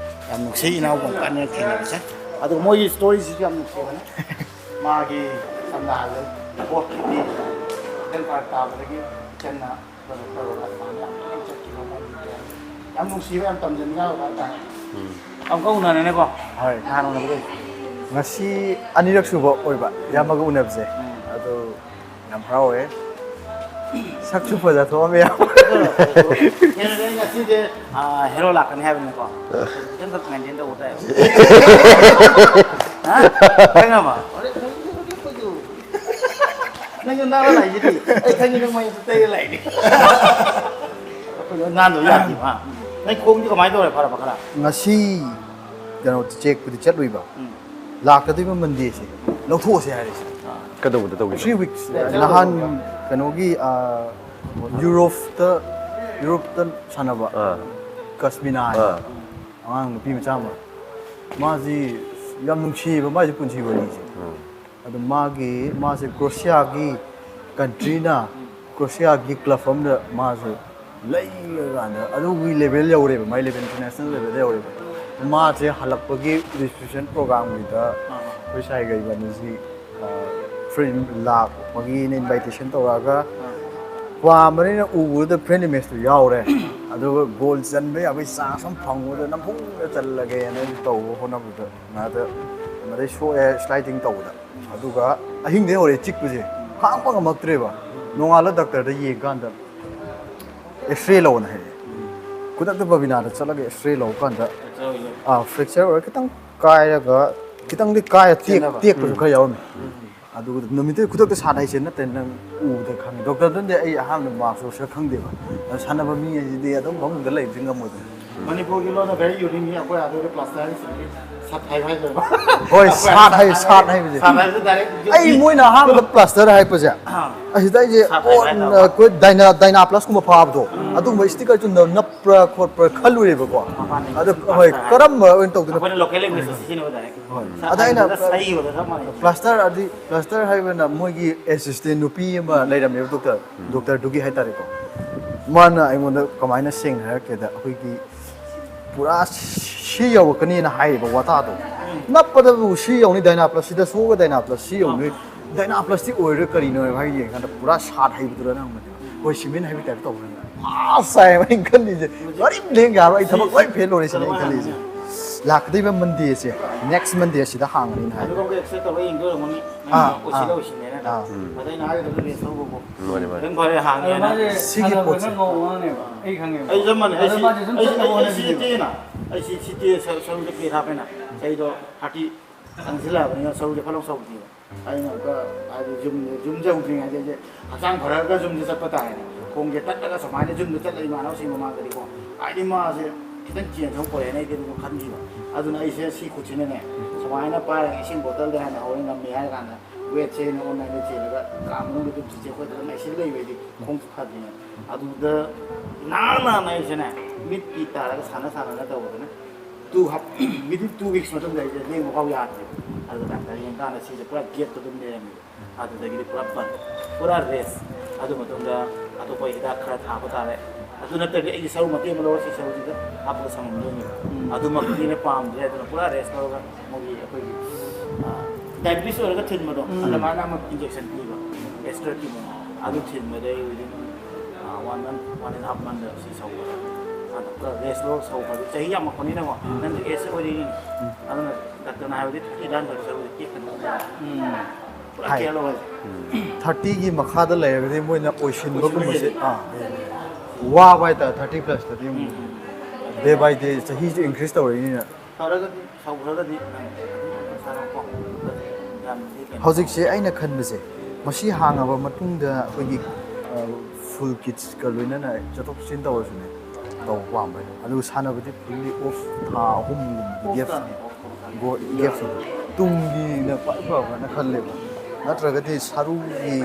ꯌꯥꯝ ꯅꯨꯡꯁꯤ ꯏꯅꯥꯎ ꯄꯣꯛꯄꯅꯦ ꯊꯦꯡꯅꯕꯁꯦ꯫ ꯑꯗꯨꯒ ꯃꯣꯏꯒꯤ story ꯁꯤꯁꯨ ꯌꯥꯝ ꯅꯨꯡꯁꯤꯕꯅꯦ꯫ ꯃꯥꯒꯤ ꯁꯝꯅ ꯍꯥꯏꯔꯕꯗ ꯕꯣꯠꯀꯤ ꯈꯤꯇꯪ ꯐꯔꯛ ꯇꯥꯕꯗꯒꯤ ꯏꯆꯟꯅ ꯀꯩꯅꯣ ꯇꯧꯔꯒ ꯑꯗꯨꯃꯥꯏꯅ ꯌꯥꯝ ꯀꯟꯅ ꯆꯠꯈꯤꯕ ꯃꯑꯣꯡꯗ ꯌꯥꯝ ꯅꯨꯡꯁꯤꯕ ꯌꯥꯝ ꯇꯝꯖꯅꯤꯡꯉꯥꯏ ꯑꯣꯏꯕ ꯍꯥꯏꯇꯥꯔꯦ꯫ ꯎꯝ꯫ ꯑꯃꯨꯛꯀ ꯎꯅꯔꯦꯅꯦꯀꯣ꯫ ꯍꯣꯏ꯫ ꯅꯍꯥꯟ ꯎꯅꯕꯗꯒꯤ꯫ ꯉꯁꯤ ꯑꯅꯤꯔꯛ ꯁꯨꯕ ꯑꯣꯏꯕ ꯏꯌꯥꯝꯕꯒ ꯎꯅꯕꯁꯦ꯫ ꯎꯝ꯫ ꯑꯗꯨ ꯌꯥꯝ ꯍꯔꯥꯎꯋꯦ꯫ ꯁꯛꯁꯨ ꯐꯖ ꯊꯣꯛꯑꯝꯃꯦ ꯌꯥꯝ꯫ ꯀꯩꯅꯣꯗ ꯉꯁꯤꯁꯦ, ꯑꯥ, ꯍꯦꯔꯣ ꯂꯥꯛꯀꯅꯤ ꯍꯥꯏꯕꯅꯤꯀꯣ? ꯈꯤꯇꯪꯈꯛ ꯃꯦꯟꯇꯦꯟ ꯇꯧꯕ ꯇꯥꯏ꯫ ꯍꯥ? ꯈꯪꯉꯕ? ꯅꯪꯁꯨ ꯅꯥꯟꯅ ꯂꯥꯛꯏꯁꯤꯗꯤ꯫ ꯑꯩ ꯈꯪꯉꯤ ꯅꯪ ꯃꯩ ꯇꯩꯔ ꯂꯥꯛꯏꯅꯤ꯫ ꯑꯩꯈꯣꯏ ꯂꯣꯏ ꯅꯥꯟꯗꯕ ꯌꯥꯗꯦꯕ꯫ ꯅꯪ ꯈꯣꯡꯗꯤ ꯀꯃꯥꯏꯅ ꯇꯧꯔꯦ? ꯐꯔꯕ ꯈꯔ? ꯉꯁꯤ ꯀꯩꯅꯣ ꯆꯦꯛꯄꯨꯗꯤ ꯆꯠꯂꯨꯏꯕ꯫ ꯎꯝ꯫ ꯂꯥꯛꯀꯗꯣꯏꯕ ꯃꯟꯗꯦꯁꯦ ꯂꯧꯊꯣꯛꯑꯁꯦ ꯍꯥꯏꯔꯤꯁꯦ꯫ ꯀꯩꯗꯧꯕꯗ ꯇꯧꯒꯦ? Three weeks꯫ ꯅꯍꯥꯟ ꯀꯩꯅꯣꯒꯤ, ꯑ, ꯌꯨꯔꯣꯞꯇ, ꯌꯨꯔꯣꯞꯇ ꯁꯥꯟꯅꯕ ꯑꯥ꯫ ꯀꯁꯃꯤꯅꯥ ꯍꯥꯏꯅ ꯑꯥ꯫ ꯑꯉꯥꯡ ꯅꯨꯄꯤ ꯃꯆꯥ ꯑꯃ, ꯃꯥꯁꯤ ꯌꯥꯝ ꯅꯨꯡꯁꯤꯌꯦꯕ, ꯃꯥꯏꯁꯤ ꯄꯨꯟꯁꯤ ꯋꯥꯔꯤꯁꯦ꯫ ꯎꯝ꯫ ꯑꯗꯨ ꯃꯥꯒꯤ, ꯃꯥꯁꯦ ꯀ꯭ꯔꯣꯁꯤꯌꯥꯒꯤ ꯀꯟꯇ꯭ꯔꯤꯅ ꯀ꯭ꯔꯣꯁꯤꯌꯥꯒꯤ ꯀ꯭ꯂꯕ ꯑꯃꯗ ꯃꯥꯁꯦ ꯂꯩꯔꯀꯥꯟꯗ ꯑꯗꯨꯒꯤ ꯂꯦꯚꯦꯜ ꯌꯧꯔꯦꯕ, ꯃꯥꯏ ꯂꯦꯚꯦꯜ, ꯏꯟꯇꯔꯅꯦꯁꯅꯦꯜ ꯂꯦꯚꯦꯜꯗ ꯌꯧꯔꯦꯕ꯫ ꯃꯥꯁꯦ ꯍꯜꯂꯛꯄꯒꯤ ꯔꯤꯁꯦꯞꯁꯟ ꯄ꯭ꯔꯣꯒꯥꯝꯒꯤꯗ ꯑꯩꯈꯣꯏ ꯁꯥꯏꯒ ꯏꯕꯥꯅꯤꯁꯤ, ꯑ, ꯐ꯭ꯔꯦꯟ ꯂꯥꯛꯄꯒꯤꯅ ꯏꯟꯚꯥꯏꯇꯦꯁꯟ ꯇꯧꯔꯛꯑꯒ ꯄꯥꯝꯕꯅꯤꯅ ꯎꯕꯗꯨꯗ ꯐ꯭ꯔꯦꯟꯂꯤ ꯃꯦꯠꯁꯇꯨ ꯌꯥꯎꯔꯦ꯫ ꯑꯗꯨꯒ ꯒꯣꯜ ꯆꯟꯕ ꯌꯥꯕꯒꯤ ꯆꯥꯟꯁ ꯑꯃ ꯐꯪꯕꯗ ꯅꯝꯐꯨꯗ ꯆꯜꯂꯒꯦꯅ ꯑꯩꯁꯨ ꯇꯧꯕ ꯍꯣꯠꯅꯕꯗ ꯃꯥꯗ ꯃꯗꯩ ꯁꯣꯛꯑꯦ ꯁ꯭ꯂꯥꯏꯗꯤꯡ ꯇꯧꯕꯗ꯫ ꯑꯗꯨꯒ ꯑꯍꯤꯡꯗꯩ ꯍꯧꯔꯛꯑꯦ ꯆꯤꯛꯄꯁꯦ, ꯈꯥꯡꯕ ꯉꯝꯃꯛꯇ꯭ꯔꯦꯕ꯫ ꯅꯣꯡꯉꯥꯜꯂ ꯗꯥꯛꯇꯔꯗ ꯌꯦꯡꯀꯥꯟꯗ ꯑꯦꯛꯁꯔꯦ ꯂꯧꯅ ꯍꯥꯏꯔꯛꯑꯦ꯫ ꯈꯨꯗꯛꯇ ꯕꯕꯤꯅꯥꯗ ꯆꯠꯂꯒ ꯑꯦꯛꯁꯔꯦ ꯂꯧꯀꯥꯟꯗ, ꯑꯥ, ꯐ꯭ꯔꯦꯛꯆꯔ ꯑꯣꯏꯔ ꯈꯤꯇꯪ ꯀꯥꯏꯔꯒ, ꯈꯤꯇꯪꯗꯤ ꯀꯥꯏꯔ ꯇꯦꯛ-, ꯆꯦꯟꯅꯕ꯫ ꯇꯦꯛꯄꯁꯨ ꯎꯝ꯫ ꯈꯔ ꯌꯥꯎꯔꯝꯃꯤ꯫ ꯎꯝ꯫ ꯑꯗꯨꯒ ꯅꯨꯃꯤꯠꯇꯨꯒꯤ ꯈꯨꯗꯛꯇ ꯁꯥꯠ ꯍꯥꯏꯁꯦ ꯅꯠꯇꯦ, ꯅꯪ ꯎꯕꯗ ꯈꯪꯉꯤ꯫ ꯗꯣꯛꯇꯔꯗꯨꯅꯗꯤ ꯑꯩ ꯑꯍꯥꯟꯕ ꯃꯥꯛꯁ ꯎꯁꯤꯔ ꯈꯪꯗꯦꯕ꯫ ꯑꯗꯣ ꯁꯥꯟꯅꯕ ꯃꯤ ꯍꯥꯏꯁꯤꯗꯤ ꯑꯗꯨꯝ ꯐꯃꯨꯡꯗ ꯂꯩꯕꯗꯤ ꯉꯝꯃꯣꯏꯗꯅ꯫ ꯃꯅꯤꯄꯨꯔꯒꯤ ꯂꯣꯟꯗ very unique ꯅꯤ, ꯑꯩꯈꯣꯏ ꯑꯥꯗ ꯄ꯭ꯂꯥꯁꯇꯔ ꯍꯥꯏꯁꯤꯗꯤ ꯁꯥꯠ ꯍꯥꯏꯕ ꯍꯥꯏꯗꯣꯏꯔꯣ? ꯍꯣꯏ, ꯑꯩꯈꯣꯏ ꯁꯥꯠ ꯍꯥꯏ-, ꯁꯥꯠ ꯍꯥꯏꯕꯁꯦ꯫ ꯁꯥꯠ ꯍꯥꯏꯕꯁꯦ ꯗꯥꯏꯔꯦꯛ ꯑꯩ ꯃꯣꯏꯅ ꯑꯍꯥꯟꯕꯗ ꯄ꯭ꯂꯥꯁꯇꯔ ꯍꯥꯏꯔꯛꯄꯁꯦ, ꯑꯥ꯫ ꯑꯁꯤꯗ ꯑꯩꯁꯦ, ꯁꯥꯠ ꯍꯥꯏꯕ ꯑꯣ, ꯍꯥꯏꯗꯣꯏꯔꯣ? ꯑꯩꯈꯣꯏ ꯗꯥꯏꯅꯥ-, ꯗꯥꯏꯅꯥ ꯄ꯭ꯂꯁꯀꯨꯝꯕ ꯐꯥꯕꯗꯣ, ꯎꯝ꯫ ꯑꯗꯨꯒꯨꯝꯕ ꯁ꯭ꯇꯤꯀꯔꯁꯨ ꯅꯞ-, ꯅꯞꯄ꯭ꯔꯥ ꯈꯣꯠꯄ꯭ꯔꯥ ꯈꯜꯂꯨꯔꯦꯕꯀꯣ꯫ ꯃꯄꯥꯟꯗꯒꯤ ꯑꯗꯣ, ꯁꯨꯝ ꯍꯣꯏ, ꯄ꯭ꯂꯥꯁꯇꯔ ꯍꯥꯏꯕ꯫ ꯀꯔꯝꯕ ꯑꯣꯏꯅ ꯇꯧꯗꯣꯏꯅꯣ? ꯑꯩꯈꯣꯏꯅ ꯂꯣꯀꯦꯜ ꯂꯦꯡꯒ꯭ꯋꯦꯖꯇ ꯁꯤꯖꯤꯟꯅꯕ ꯗꯥꯏꯔꯦꯛ꯫ ꯍꯣꯏ꯫ ꯁꯥꯠ ꯑꯗ ꯑꯩꯅ ꯍꯥꯏꯕꯗꯨꯗ ꯄꯣꯠ ꯁꯩꯕꯗꯣ ꯆꯞ ꯃꯥꯟꯅꯩ꯫ ꯄ꯭ꯂꯥꯁꯇꯔ ꯑꯗꯤ, ꯄ꯭ꯂꯥꯁꯇꯔ ꯍꯥꯏꯕꯅ ꯃꯣꯏꯒꯤ ꯑꯦꯁꯤꯁꯇꯦꯟ ꯅꯨꯄꯤ ꯑꯃ ꯂꯩꯔꯝꯃꯦꯕ ꯗꯣꯛꯇꯔ, ꯎꯝ꯫ ꯗꯣꯛꯇꯔꯗꯨꯒꯤ ꯍꯥꯏꯇꯥꯔꯦꯀꯣ꯫ ꯃꯥꯅ ꯑꯩꯉꯣꯟꯗ ꯀꯃꯥꯏꯅ ꯁꯦꯡꯅ ꯍꯥꯏꯔꯛꯀꯦꯗ, ꯑꯩꯈꯣꯏꯒꯤ ꯄꯨꯔꯥ ꯁꯤ ꯌꯧꯔꯛꯀꯅꯤꯅ ꯍꯥꯏꯔꯤꯕ ꯋꯥꯇꯥꯗꯣ꯫ ꯎꯝ꯫ ꯅꯞꯄꯗꯕꯨ ꯁꯤ ꯌꯧꯅꯤ, ꯗꯥꯏꯅꯥ ꯄ꯭ꯂꯁꯁꯤꯗ ꯁꯣꯛꯑꯒ ꯗꯥꯏꯅꯥ ꯄ꯭ꯂꯁ ꯁꯤ ꯌꯧꯅꯤ꯫ ꯑꯥ꯫ ꯗꯥꯏꯅꯥ ꯄ꯭ꯂꯁꯇꯤ ꯑꯣꯏꯔꯣꯏ, ꯀꯔꯤꯅꯣ ꯍꯥꯏꯕ ꯍꯥꯏ ꯌꯦꯡꯀꯥꯟꯗ ꯄꯨꯔꯥ ꯁꯥꯠ ꯍꯩꯕꯗꯨꯔ ꯅꯪ ꯍꯣꯏ, ꯁꯤꯃꯦꯟ ꯍꯥꯏꯕꯒꯤ ꯇꯥꯏꯞ ꯇꯧꯕꯅꯤꯅ꯫ ꯑꯁ ꯍꯥꯏꯕ ꯑꯩꯅ ꯈꯜꯂꯤꯁꯦ꯫ ꯀꯔꯤꯝ ꯂꯦꯡ ꯌꯥꯔꯣꯏ, ꯑꯩ ꯊꯕꯛ ꯂꯣꯏ ꯐꯦꯜ ꯑꯣꯏꯔꯦ ꯁꯤꯅꯦ ꯑꯩꯅ ꯈꯜꯂꯤꯁꯦ꯫ ꯂꯥꯛꯀꯗꯧꯔꯤꯕ ꯃꯟꯗꯦꯁꯦ, ꯅꯦꯛꯁ ꯃꯟꯗꯦꯁꯤꯗ ꯍꯥꯡꯒꯅꯤꯅ ꯍꯥꯏ꯫ ꯑꯗꯨꯒ ꯑꯦꯛꯁꯦ ꯇꯧꯔ ꯌꯦꯡꯗꯣꯏꯔꯝꯒꯅꯤ꯫ ꯑꯥ, ꯑꯣꯏꯁꯤꯜꯂ ꯑꯥ, ꯑꯣꯏꯁꯤꯜꯂꯦꯅ꯫ ꯑꯥ꯫ ꯑꯗ ꯑꯩꯅ ꯍꯥꯏꯒꯗꯕꯗꯤ ꯔꯦꯁ ꯂꯧꯕꯀꯣ꯫ ꯃꯥꯅꯦ ꯃꯥꯅꯦ꯫ ꯑꯗꯨꯝ ꯐꯔꯦ ꯍꯥꯡꯉꯦꯅ꯫ ꯁꯤꯒꯤ ꯄꯣꯠꯁꯦ꯫ ꯑꯩ ꯆꯞ ꯃꯥꯟꯅꯩ꯫ ꯑꯩ ꯁꯤ- ꯑꯩ ꯁꯤ- ꯑꯩ ꯁꯤ ꯇꯦꯅ꯫ ꯑꯩ ꯁꯤ- ꯁꯤ ꯇꯦ ꯁ- ꯁꯔꯨꯗ ꯄꯦꯠ ꯍꯥꯞꯄꯦꯅ꯫ ꯑꯩꯗꯣ ꯍꯥꯔꯇꯤ ꯆꯪꯁꯤꯜꯂꯛꯑꯕꯅꯤꯅ ꯁꯔꯨꯗꯤ ꯐꯠ ꯂꯥꯎ ꯆꯥꯎꯈꯤꯕ꯫ ꯑꯩꯅ ꯑꯃꯨꯛꯀ ꯍꯥꯏꯗꯤ ꯖꯤꯝ- ꯖꯤꯝ ꯌꯧꯗ꯭ꯔꯤꯉꯩꯗ ꯑꯩꯁꯦ ꯍꯛꯆꯥꯡ ꯐꯔꯒ ꯖꯤꯝꯁꯦ ꯆꯠꯄ ꯇꯥꯔꯦꯅꯦ꯫ ꯈꯣꯡꯁꯦ ꯇꯠꯂꯒ ꯁꯨꯃꯥꯏꯅ ꯖꯤꯝꯗ ꯆꯠꯂ ꯏꯃꯥꯟꯅꯕꯁꯤꯡ ꯃꯃꯥꯡꯗꯗꯤꯀꯣ꯫ ꯍꯥꯏꯗꯤ ꯃꯥꯁꯦ ꯈꯤꯇꯪ ꯆꯦꯟꯖ ꯑꯃ ꯄꯨꯔꯛꯑꯦꯅ ꯑꯩꯗꯤ ꯑꯗꯨꯝ ꯈꯟꯈꯤꯕ꯫ ꯑꯗꯨꯅ ꯑꯩꯁꯦ ꯁꯤ ꯈꯨꯠꯁꯤꯅꯅꯦ ꯁꯨꯃꯥꯏꯅ ꯄꯥꯏꯔꯒ ꯏꯁꯤꯡ ꯕꯣꯇꯜꯗ ꯍꯥꯟꯅ ꯍꯧꯔꯦ ꯉꯝꯃꯦ ꯍꯥꯏꯔ ꯀꯥꯟꯗ ꯋꯦꯠꯁꯦ ꯑꯩꯅ ꯑꯣꯟꯂꯥꯏꯟꯗ ꯆꯦꯜꯂꯒ ꯀꯥ ꯃꯅꯨꯡꯗ ꯑꯗꯨꯝ ꯆꯤꯆꯦ ꯑꯩꯈꯣꯏ ꯐꯖꯅ ꯂꯩꯁꯤꯜ ꯂꯩꯕ ꯑꯩꯗꯤ ꯈꯣꯡꯁꯨ ꯐꯗ꯭ꯔꯤꯉꯩꯗ꯫ ꯑꯗꯨꯗ ꯅꯥꯟꯅ ꯅꯥꯟꯅ ꯑꯩꯁꯦꯅꯦ ꯃꯤꯠ ꯄꯤ ꯇꯥꯔꯒ ꯁꯥꯟꯅ ꯁꯥꯟꯅꯅ ꯇꯧꯕꯗꯅꯦ ꯇꯨ ꯍꯞ- within two weeks ꯃꯇꯨꯡꯗ ꯑꯩꯁꯦ ꯂꯦꯡꯕ ꯐꯥꯎ ꯌꯥꯗ꯭ꯔꯦ꯫ ꯑꯗꯨ ꯗꯥꯛꯇꯔ ꯌꯦꯡꯀꯥꯟꯗ ꯁꯤꯁꯦ ꯄꯨꯔꯥ ꯒꯦꯞꯇ ꯑꯗꯨꯝ ꯂꯩꯔꯝꯃꯦꯕ꯫ ꯑꯗꯨꯗꯒꯤꯗꯤ ꯄꯨꯔꯥ ꯕꯟ, ꯄꯨꯔꯥ ꯔꯦꯁ꯫ ꯑꯗꯨ ꯃꯇꯨꯡꯗ ꯑꯇꯣꯞꯄ ꯍꯤꯗꯥꯛ ꯈꯔ ꯊꯥꯕ ꯇꯥꯔꯦ꯫ ꯑꯗꯨ ꯅꯠꯇ꯭ꯔꯗꯤ ꯑꯩꯒꯤ ꯁꯔꯨ ꯃꯇꯦꯛ ꯑꯃ ꯂꯧꯔ ꯁꯤ ꯁꯔꯨꯁꯤꯗ ꯍꯥꯞꯄꯒ ꯁꯪꯍꯟꯗꯣꯏꯅꯦꯕ꯫ ꯑꯗꯨꯃꯛꯇꯤ ꯑꯩꯅ ꯄꯥꯝꯗ꯭ꯔꯦ꯫ ꯑꯗꯨꯅ ꯄꯨꯔꯥ ꯔꯦꯁ ꯂꯧꯔꯒ ꯃꯣꯏꯒꯤ ꯑꯩꯈꯣꯏꯒꯤ ꯗꯥꯏꯕꯤꯇꯤꯁ ꯑꯣꯏꯔꯒ ꯊꯤꯟꯕꯗꯣ ꯑꯗꯨꯃꯥꯏꯅ ꯑꯃ ꯏꯟꯖꯦꯛꯁꯟ ꯄꯤꯕ, ꯑꯦꯁꯇ꯭ꯔꯥ ꯀꯤꯃꯣ꯫ ꯑꯗꯨ ꯊꯤꯟꯕꯗꯩ within one min, one and half ꯃꯟꯗ ꯁꯤ ꯁꯧꯈ꯭ꯔꯦ꯫ ꯑꯗꯨꯒ ꯔꯦꯁ ꯂꯧꯔ ꯁꯧꯈ꯭ꯔꯗꯤ ꯆꯍꯤ ꯌꯥꯝꯃꯛꯄꯅꯤꯅꯀꯣ꯫ ꯅꯪꯗꯤ ꯑꯦꯖ ꯑꯣꯏꯔꯤꯅꯤ꯫ ꯑꯗꯨꯅ ꯗꯥꯛꯇꯔꯅ ꯍꯥꯏꯕꯗꯤ ꯊꯥꯔꯇꯤ ꯗꯥꯟ ꯈꯔ ꯁꯔꯨꯗꯤ ꯇꯦꯛꯀꯅꯤ꯫ ꯄꯨꯔꯥ ꯍꯥꯏ꯫ ꯀꯦꯌꯔ ꯂꯧꯍꯜꯂꯦ꯫ ꯊꯥꯔꯇꯤꯒꯤ ꯃꯈꯥꯗ ꯂꯩꯔꯒꯗꯤ ꯃꯣꯏꯅ ꯑꯣꯏꯁꯤꯟꯕꯒꯨꯝꯕꯁꯦ, ꯑꯥ, ꯋꯥꯕ ꯍꯥꯏꯇꯥꯔꯦ꯫ ꯊꯥꯔꯇꯤ ꯄ꯭ꯂꯁꯇꯗꯤ ꯑꯃꯨꯛ ꯗꯦ ꯕꯥꯏ ꯗꯦ ꯆꯍꯤꯁꯨ ꯏꯟꯀ꯭ꯔꯤꯁ ꯇꯧꯔꯛꯏꯅꯤꯅ꯫ ꯐꯔꯒꯗꯤ ꯁꯧꯈ꯭ꯔꯒꯗꯤ ꯅꯪ ꯑꯗꯨꯝ ꯁꯥꯟꯅꯧꯀꯣ꯫ ꯌꯥꯝꯅꯗꯤ ꯀꯩꯅꯣ ꯍꯧꯖꯤꯛꯁꯦ ꯑꯩꯅ ꯈꯟꯕꯁꯦ, ꯃꯁꯤ ꯍꯥꯡꯉꯕ ꯃꯇꯨꯡꯗ ꯑꯩꯈꯣꯏꯒꯤ ꯐꯨꯜ ꯀꯤꯠꯁꯀ ꯂꯣꯏꯅꯅ ꯆꯠꯊꯣꯛ ꯆꯠꯁꯤꯟ ꯇꯧꯔꯁꯨꯅꯦ, ꯇꯧꯕ ꯄꯥꯝꯕ ꯑꯩꯅ꯫ ꯑꯗꯨꯒ ꯁꯥꯟꯅꯕꯗꯤ ꯐꯨꯜꯂꯤ ꯑꯣꯐ, ꯊꯥ ꯑꯍꯨꯝꯒꯨꯝꯕꯗꯤ ꯒꯦꯞꯁꯅꯦ꯫ ꯒꯦꯞꯁ ꯑꯗꯨ ꯇꯨꯡꯒꯤꯅ ꯈ꯭ꯋꯥꯏ ꯐꯕꯅ ꯈꯜꯂꯦꯕ꯫ ꯅꯠꯇ꯭ꯔꯒꯗꯤ ꯁꯔꯨꯒꯤ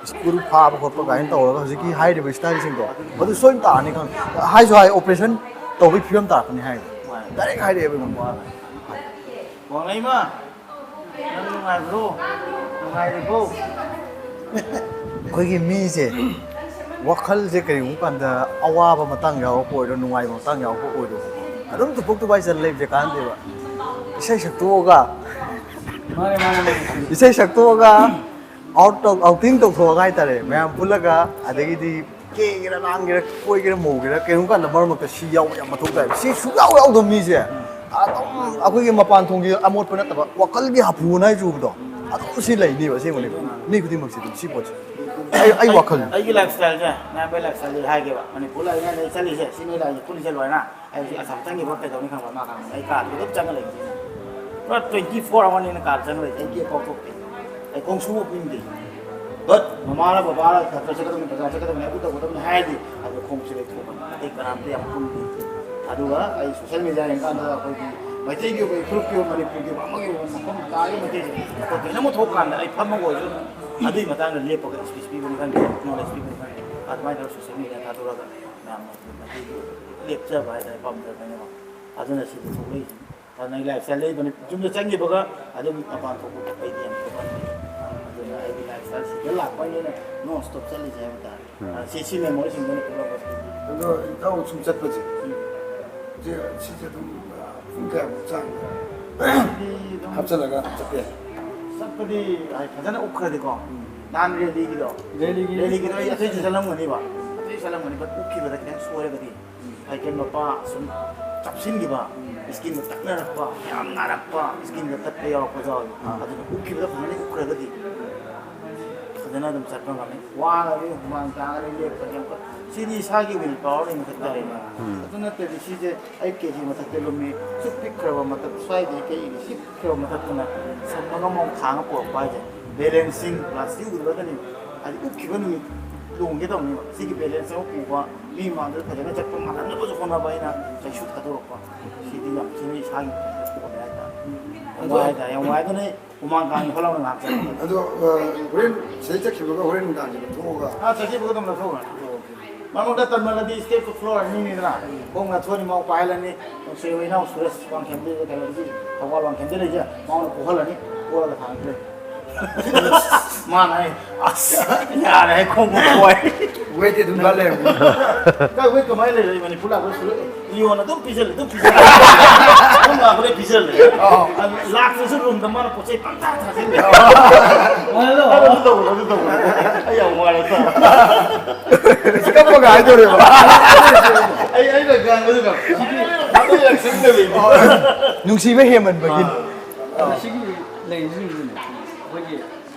ꯁ꯭ꯀꯨꯜ ꯐꯥꯕ ꯈꯣꯠꯄ ꯀꯥꯏꯅ ꯇꯧꯔꯒ ꯍꯧꯖꯤꯛꯀꯤ ꯍꯥꯏꯔꯤꯕ ꯁ꯭ꯇꯥꯏꯜꯁꯤꯡꯗꯣ ꯃꯗꯨ ꯁꯣꯏꯅ ꯇꯥꯔꯅꯤ ꯈꯪꯉꯦ꯫ ꯍꯥꯏꯁꯨ ꯍꯥꯏ, ꯑꯣꯄꯔꯦꯁꯟ ꯇꯧꯕꯒꯤ ꯐꯤꯕꯝ ꯇꯥꯔꯛꯀꯅꯤ ꯍꯥꯏ꯫ ꯗꯥꯏꯔꯦꯛ ꯍꯥꯏꯔꯛꯑꯦꯕ ꯑꯩꯉꯣꯟꯗ꯫ ꯋꯥꯡꯂꯩꯃ, ꯅꯪ ꯅꯨꯡꯉꯥꯏꯕ꯭ꯔꯣ? ꯅꯨꯡꯉꯥꯏꯔꯤꯕꯣ? ꯑꯩꯈꯣꯏꯒꯤ ꯃꯤꯁꯦ ꯋꯥꯈꯜꯁꯦ ꯀꯔꯤꯒꯨꯝꯕ ꯀꯥꯟꯗ ꯑꯋꯥꯕ ꯃꯇꯥꯡ ꯌꯥꯎꯔꯛꯄ ꯑꯣꯏꯔꯣ, ꯅꯨꯡꯉꯥꯏꯕ ꯃꯇꯥꯡ ꯌꯥꯎꯔꯛꯄ ꯑꯣꯏꯔꯣ, ꯑꯗꯨꯝ ꯇꯨꯄꯨꯛ ꯇꯨꯄꯥꯏ ꯆꯠ ꯂꯩꯕꯁꯦ ꯀꯥꯟꯅꯗꯦꯕ꯫ ꯏꯁꯩ ꯁꯛꯇꯣꯛꯑꯒ, ꯃꯥꯅꯦ, ꯃꯥꯅꯦ, ꯃꯥꯅꯦ꯫ ꯏꯁꯩ ꯁꯛꯇꯣꯛꯑꯒ ꯑꯥꯎꯠ ꯇꯧ-, ꯑꯥꯎꯇꯤꯡ ꯇꯧꯊꯣꯛꯑꯒ ꯍꯥꯏꯇꯥꯔꯦ, ꯃꯌꯥꯝ ꯄꯨꯜꯂꯒ꯫ ꯑꯗꯒꯤꯗꯤ ꯀꯦꯒꯦꯔꯥ ꯂꯥꯡꯒꯦꯔꯥ ꯀꯣꯏꯒꯦꯔꯥ ꯃꯧꯒꯦꯔꯥ ꯀꯩꯒꯨꯝꯕ ꯀꯥꯟꯗ ꯃꯔꯛ ꯃꯔꯛꯇ ꯁꯤ ꯌꯥꯎꯕ ꯌꯥꯝ ꯃꯊꯧ ꯇꯥꯏꯕ꯫ ꯁꯤ ꯁꯨꯡꯌꯥꯎ ꯌꯥꯎꯗꯕ ꯃꯤꯁꯦ ꯑꯗꯨꯝ ꯑꯩꯈꯣꯏꯒꯤ ꯃꯄꯥꯟ ꯊꯣꯡꯒꯤ ꯑꯃꯣꯠꯄ ꯅꯠꯇꯕ, ꯋꯥꯈꯜꯒꯤ ꯍꯥꯄꯨꯅ ꯍꯥꯏ ꯆꯨꯕꯗꯣ, ꯑꯗꯨꯝ ꯁꯤ ꯂꯩꯅꯤꯕ ꯑꯁꯦꯡꯕꯅꯤ꯫ ꯃꯤ ꯈꯨꯗꯤꯡꯃꯛꯁꯦ ꯑꯗꯨꯝ ꯁꯤ ꯄꯣꯠꯁꯦ꯫ ꯑꯩ ꯑꯩ ꯋꯥꯈꯜ ꯑꯩꯒꯤ ꯂꯥꯏꯐ ꯁ꯭ꯇꯥꯏꯜꯁꯦ, ꯅꯌꯥꯝꯕꯩ ꯂꯥꯏꯐ ꯁ꯭ꯇꯥꯏꯜꯁꯦ ꯍꯥꯏꯒꯦꯕ꯫ ꯃꯅꯤꯄꯨꯔ ꯂꯥꯛꯏꯉꯩꯗ ꯑꯩ ꯆꯠꯂꯤꯁꯦ ꯁꯤ ꯅꯣꯏ ꯂꯥꯏꯁꯦ ꯄꯨꯟꯅ ꯆꯠꯂꯣ ꯍꯥꯏꯅ꯫ ꯑꯩ ꯍꯧꯖꯤꯛ ꯑꯁꯥꯝ ꯆꯪꯈꯤꯕ ꯀꯩꯗꯧꯅꯤ ꯈꯪꯕ꯭ꯔꯥ? ꯃꯥ ꯈꯪꯕ꯭ꯔꯥ? ꯑꯩ ꯀꯥꯗ ꯑꯗꯨꯝ ꯆꯪꯉ ꯂꯩꯕ꯫ ꯄꯨꯔꯥ ꯇ꯭ꯋꯦꯟꯇꯤ ꯐꯣꯔ ꯑꯋꯥꯔꯅꯦ ꯑꯩꯅ ꯀꯥꯗ ꯆꯪꯉ ꯂꯩꯁꯦ꯫ ꯑꯩ ꯀꯦꯞ ꯐꯥꯎ ꯊꯣꯛꯇꯦ꯫ ꯑꯩ ꯈꯣꯡꯁꯨ ꯎꯞꯅꯤꯡꯗꯦ꯫ ꯕꯠ ꯃꯃꯥꯔ ꯕꯕꯥꯔ ꯗꯥꯛꯇꯔ ꯆꯠꯀꯗꯕꯅꯤ, ꯕꯖꯥꯔ ꯆꯠꯀꯗꯕꯅꯤ, ꯑꯗꯨ ꯇꯧꯒꯗꯕꯅꯤ ꯍꯥꯏꯔꯗꯤ ꯑꯗꯨ ꯈꯣꯡꯎꯞꯁꯦ ꯂꯩꯊꯣꯛꯀꯅꯤ꯫ ꯑꯇꯩ ꯀꯅꯥꯝꯇ ꯌꯥꯝ ꯄꯨꯟꯗꯦ꯫ ꯑꯗꯨꯒ ꯑꯩ ꯁꯣꯁꯦꯜ ꯃꯦꯗꯤꯌꯥ ꯌꯦꯡꯀꯥꯟꯗ ꯑꯩꯈꯣꯏꯒꯤ ꯃꯩꯇꯩꯒꯤ ꯑꯣꯏꯕ, ꯐꯨꯔꯨꯞꯀꯤ ꯑꯣꯏꯕ, ꯃꯅꯤꯄꯨꯔꯒꯤ ꯑꯣꯏꯕ, ꯑꯃꯒꯤ ꯑꯣꯏꯕ ꯃꯐꯝ ꯇꯥꯔꯤꯕ ꯃꯩꯇꯩꯁꯦ ꯑꯩꯈꯣꯏ ꯀꯩꯅꯣꯝꯃ ꯊꯣꯛꯄ ꯀꯥꯟꯗ ꯑꯩ ꯐꯝꯃꯒ ꯑꯣꯏꯔꯁꯨ ꯑꯗꯨꯒꯤ ꯃꯇꯥꯡꯗ ꯂꯦꯞꯄꯒ ꯏꯁꯄꯤꯆ ꯄꯤꯕꯅꯤ ꯈꯪꯗꯦ, ꯅꯣꯂꯦꯖ ꯄꯤꯕꯅꯤ ꯈꯪꯗꯦ, ꯑꯗꯨꯃꯥꯏꯅ ꯇꯧꯔꯒ ꯁꯣꯁꯦꯜ ꯃꯦꯗꯤꯌꯥ ꯊꯥꯗꯣꯔꯛꯑꯒ ꯃꯌꯥꯝꯅ ꯃꯩꯇꯩꯒꯤ ꯂꯦꯞꯆꯕ ꯍꯥꯏꯇꯥꯔꯦ, ꯄꯥꯝꯖꯕꯅꯤꯅꯀꯣ꯫ ꯑꯗꯨꯅ ꯁꯤꯗ ꯊꯣꯛꯂꯛꯏꯁꯤꯅꯤ꯫ ꯑꯗꯨꯅ ꯑꯩ ꯂꯥꯏꯐ ꯁ꯭ꯇꯥꯏꯜ ꯂꯩꯕꯅꯤ꯫ ꯌꯨꯝꯗ ꯆꯪꯈꯤꯕꯒ ꯑꯗꯨꯝ ꯃꯄꯥꯟ ꯊꯣꯛꯄ ꯑꯩꯗꯤ ꯌꯥꯝ ꯊꯣꯛꯍꯟꯗꯦ꯫ ꯑꯗꯨꯅ ꯑꯩꯒꯤ ꯂꯥꯏꯐ ꯁ꯭ꯇꯥꯏꯜ ꯁꯤꯗ ꯂꯥꯛꯄꯒꯤꯅ ꯅꯣꯟ ꯁ꯭ꯇꯣꯞ ꯆꯠꯂꯤꯁꯦ ꯍꯥꯏꯕ ꯇꯥꯔꯦ꯫ ꯎꯝ꯫ ꯑ, ꯁꯤ, ꯁꯤ ꯃꯦꯃꯣꯔꯤꯁꯤꯡꯗꯨꯅ ꯄꯨꯂꯞ ꯑꯣꯏꯁꯤꯜꯂꯤ꯫ ꯑꯗꯣ ꯏꯇꯥꯎ ꯁꯨꯝ ꯆꯠꯄꯁꯦ, ꯎꯝ꯫ ꯁꯤ, ꯁꯤꯁꯦ ꯑꯗꯨꯝ, ꯑ, ꯄꯨꯡ ꯀꯌꯥꯃꯨꯛ ꯆꯥꯡ ꯁꯤꯗꯤ ꯑꯗꯨꯝ ꯍꯥꯞꯆꯤꯜꯂꯒ ꯆꯠꯄ ꯌꯥꯏ? ꯆꯠꯄꯗꯤ, ꯍꯥꯏ, ꯐꯖꯅ ꯎꯞꯈ꯭ꯔꯗꯤꯀꯣ꯫ ꯎꯝ꯫ ꯅꯍꯥꯟ ꯔꯦꯂꯤꯒꯤꯗꯣ, ꯔꯦꯂꯤꯒꯤ ꯔꯦꯂꯤꯒꯤꯗꯣ ꯑꯩ ꯑꯇꯩꯁꯨ ꯆꯠꯂꯝꯒꯅꯤꯕ꯫ ꯑꯇꯩꯁꯨ ꯆꯠꯂꯝꯒꯅꯤ, but ꯎꯞꯈꯤꯕꯗ ꯈꯤꯇꯪ ꯁꯣꯏꯔꯒꯗꯤ ꯍꯥꯏꯀꯦꯟ ꯃꯄꯥ ꯁꯨꯝ ꯆꯞꯁꯤꯟꯈꯤꯕ, ꯁ꯭ꯀꯤꯟꯗ ꯇꯠꯅꯔꯛꯄ, ꯌꯥꯝ ꯅꯥꯔꯛꯄ, ꯁ꯭ꯀꯤꯟꯗ ꯇꯠꯄ ꯌꯥꯎꯔꯛꯄꯁꯨ ꯌꯥꯎꯋꯦ꯫ ꯑꯥ꯫ ꯑꯗꯨꯅ ꯎꯞꯈꯤꯕꯗ ꯐꯖꯅ ꯎꯞꯈ꯭ꯔꯒꯗꯤ ꯐꯖꯅ ꯑꯗꯨꯝ ꯆꯠꯄ ꯉꯝꯃꯤ꯫ ꯋꯥꯔꯗꯤ ꯍꯨꯃꯥꯡ ꯇꯥꯡꯉꯗꯤ ꯂꯦꯞꯄꯗꯤ ꯌꯥꯝ ꯀ-, ꯁꯤꯗꯤ ꯏꯁꯥꯒꯤ ꯋꯤꯜ ꯄꯥꯋꯔꯗꯒꯤ ꯃꯊꯛꯇ ꯂꯩꯕ꯫ ꯎꯝ꯫ ꯑꯗꯨ ꯅꯠꯇ꯭ꯔꯗꯤ ꯁꯤꯁꯦ ꯑꯩꯠ ꯀꯦ ꯖꯤ ꯃꯊꯛꯇ ꯂꯨꯝꯃꯤ, ꯁꯨꯛ ꯄꯤꯛꯈ꯭ꯔꯕ ꯃꯊꯛ ꯁ꯭ꯋꯥꯏꯗꯒꯤ ꯀꯩ ꯁꯤ ꯈꯤꯕ ꯃꯊꯛꯇꯨꯅ ꯁꯟ ꯑꯃꯃꯨꯛ ꯊꯥꯡꯉ ꯄꯨꯔꯛꯄ ꯍꯥꯏꯁꯦ, ꯕꯦꯂꯦꯟꯁꯤꯡ ꯄ꯭ꯂꯥꯁꯇꯤꯛ ꯎꯗ꯭ꯔꯒꯅꯤ꯫ ꯍꯥꯏꯗꯤ ꯎꯞꯈꯤꯕ ꯅꯨꯃꯤꯠ ꯂꯨꯍꯣꯡꯒꯦ ꯇꯧꯅꯦꯕ꯫ ꯁꯤꯒꯤ ꯕꯦꯂꯦꯟꯁ ꯑꯃ ꯄꯨꯕ, ꯃꯤ ꯃꯥꯡꯗ ꯐꯖꯅ ꯆꯠꯄ ꯃꯥꯟꯅꯅꯕꯁꯨ ꯍꯣꯠꯅꯕ ꯑꯩꯅ ꯀꯩꯁꯨ ꯊꯥꯗꯣꯔꯛꯄ꯫ ꯁꯤꯗꯤ ꯌꯥꯝ ꯊꯤꯅ ꯏꯁꯥꯒꯤ ꯄꯣꯠ ꯍꯥꯏꯇꯥꯔꯦ꯫ ꯌꯥꯝ ꯑꯗꯣ ꯋꯥꯏ ꯍꯥꯏꯇꯥꯔꯦ, ꯌꯥꯝ ꯋꯥꯏ꯫ ꯑꯗꯨꯅ ꯑꯩ ꯍꯨꯃꯥꯡ ꯀꯥꯡꯉꯤ ꯐꯠ ꯂꯥꯎꯅ ꯉꯥꯏꯍꯥꯛ ꯆꯠꯂꯦ꯫ ꯑꯗꯣ, ꯑ, ꯍꯣꯔꯦꯟ ꯁꯤꯗꯩ ꯆꯠꯈꯤꯕꯒ ꯍꯣꯔꯦꯟ ꯅꯨꯡꯗꯥꯡꯁꯦ ꯂꯧꯊꯣꯛꯑꯒ ꯑꯥ, ꯆꯠꯈꯤꯕꯒ ꯑꯗꯨꯝ ꯂꯧꯊꯣꯛꯈ꯭ꯔꯅꯤ꯫ ꯃꯔꯛ ꯃꯔꯛꯇ ꯇꯟꯃꯜꯂꯗꯤ ꯁ꯭ꯇꯦꯞꯇꯣ ꯐ꯭ꯂꯣꯔ ꯑꯅꯤꯅꯤꯗꯅ, ꯈꯣꯡꯅ ꯊꯣꯛꯑꯅꯤ, ꯃꯥꯎ ꯄꯥꯏꯍꯜꯂꯅꯤ, ꯅꯨꯡꯁꯤꯕ ꯏꯅꯥꯎ ꯁꯨꯔꯦꯁ ꯋꯥꯡꯈꯦꯝꯗ ꯀꯩꯅꯣꯗꯒꯤ, ꯊꯧꯕꯥꯜ ꯋꯥꯡꯈꯦꯝꯗ ꯂꯩꯁꯦ, ꯃꯉꯣꯟꯗ ꯄꯨꯍꯜꯂꯅꯤ, ꯄꯨꯔꯒ ꯊꯥꯡꯒꯠꯈ꯭ꯔꯦ꯫ ꯃꯥꯅ ꯍꯥꯏ, "ꯑꯁ, ꯌꯥꯔꯦ, ꯈꯣꯡꯎꯞ ꯀꯣꯏ"꯫ ꯋꯦꯠꯇꯤ ꯑꯗꯨꯝ ꯀꯥ ꯂꯩꯔꯝꯒꯅꯤ꯫ ꯀꯥꯏ ꯋꯦꯠ ꯀꯃꯥꯏꯅ ꯂꯩꯔꯦ? ꯃꯅꯤꯄꯨꯔ ꯂꯥꯛꯄꯗ ꯁꯨꯔꯦ꯫ ꯂꯤꯌꯣꯟ ꯑꯗꯨꯝ ꯄꯤꯖꯜꯂꯦ, ꯑꯗꯨꯝ ꯄꯤꯖꯜꯂꯦ꯫ ꯑꯗꯨꯝ ꯂꯥꯛꯄꯗ ꯄꯤꯖꯜꯂꯦ꯫ ꯑꯥ꯫ ꯑꯗꯨ ꯂꯥꯛꯇ꯭ꯔꯁꯨ ꯔꯨꯝꯗ ꯃꯥꯅ ꯄꯣꯠ ꯆꯩ ꯄꯪꯊꯥ ꯊꯥꯖꯤꯜꯂꯦ꯫ ꯑꯗꯨ ꯇꯧꯕꯅꯦ, ꯑꯗꯨ ꯇꯧꯕꯅꯦ꯫ ꯑꯩ ꯌꯥꯝ ꯋꯥꯔꯦ, ꯁꯥꯔ꯫ ꯀꯞꯄꯒ ꯍꯥꯏꯗꯣꯔꯦꯕ꯫ ꯑꯩ, ꯑꯩꯅ ꯉꯥꯡꯕꯗꯨ ꯀꯣ, ꯁꯤꯗꯤ ꯅꯨꯡꯁꯤꯕ ꯍꯦꯟꯃꯟꯕꯒꯤ꯫ ꯑꯗꯣ ꯁꯤꯒꯤ ꯂꯩꯁꯤꯡꯁꯤꯅꯦ ꯑꯩꯈꯣꯏꯒꯤ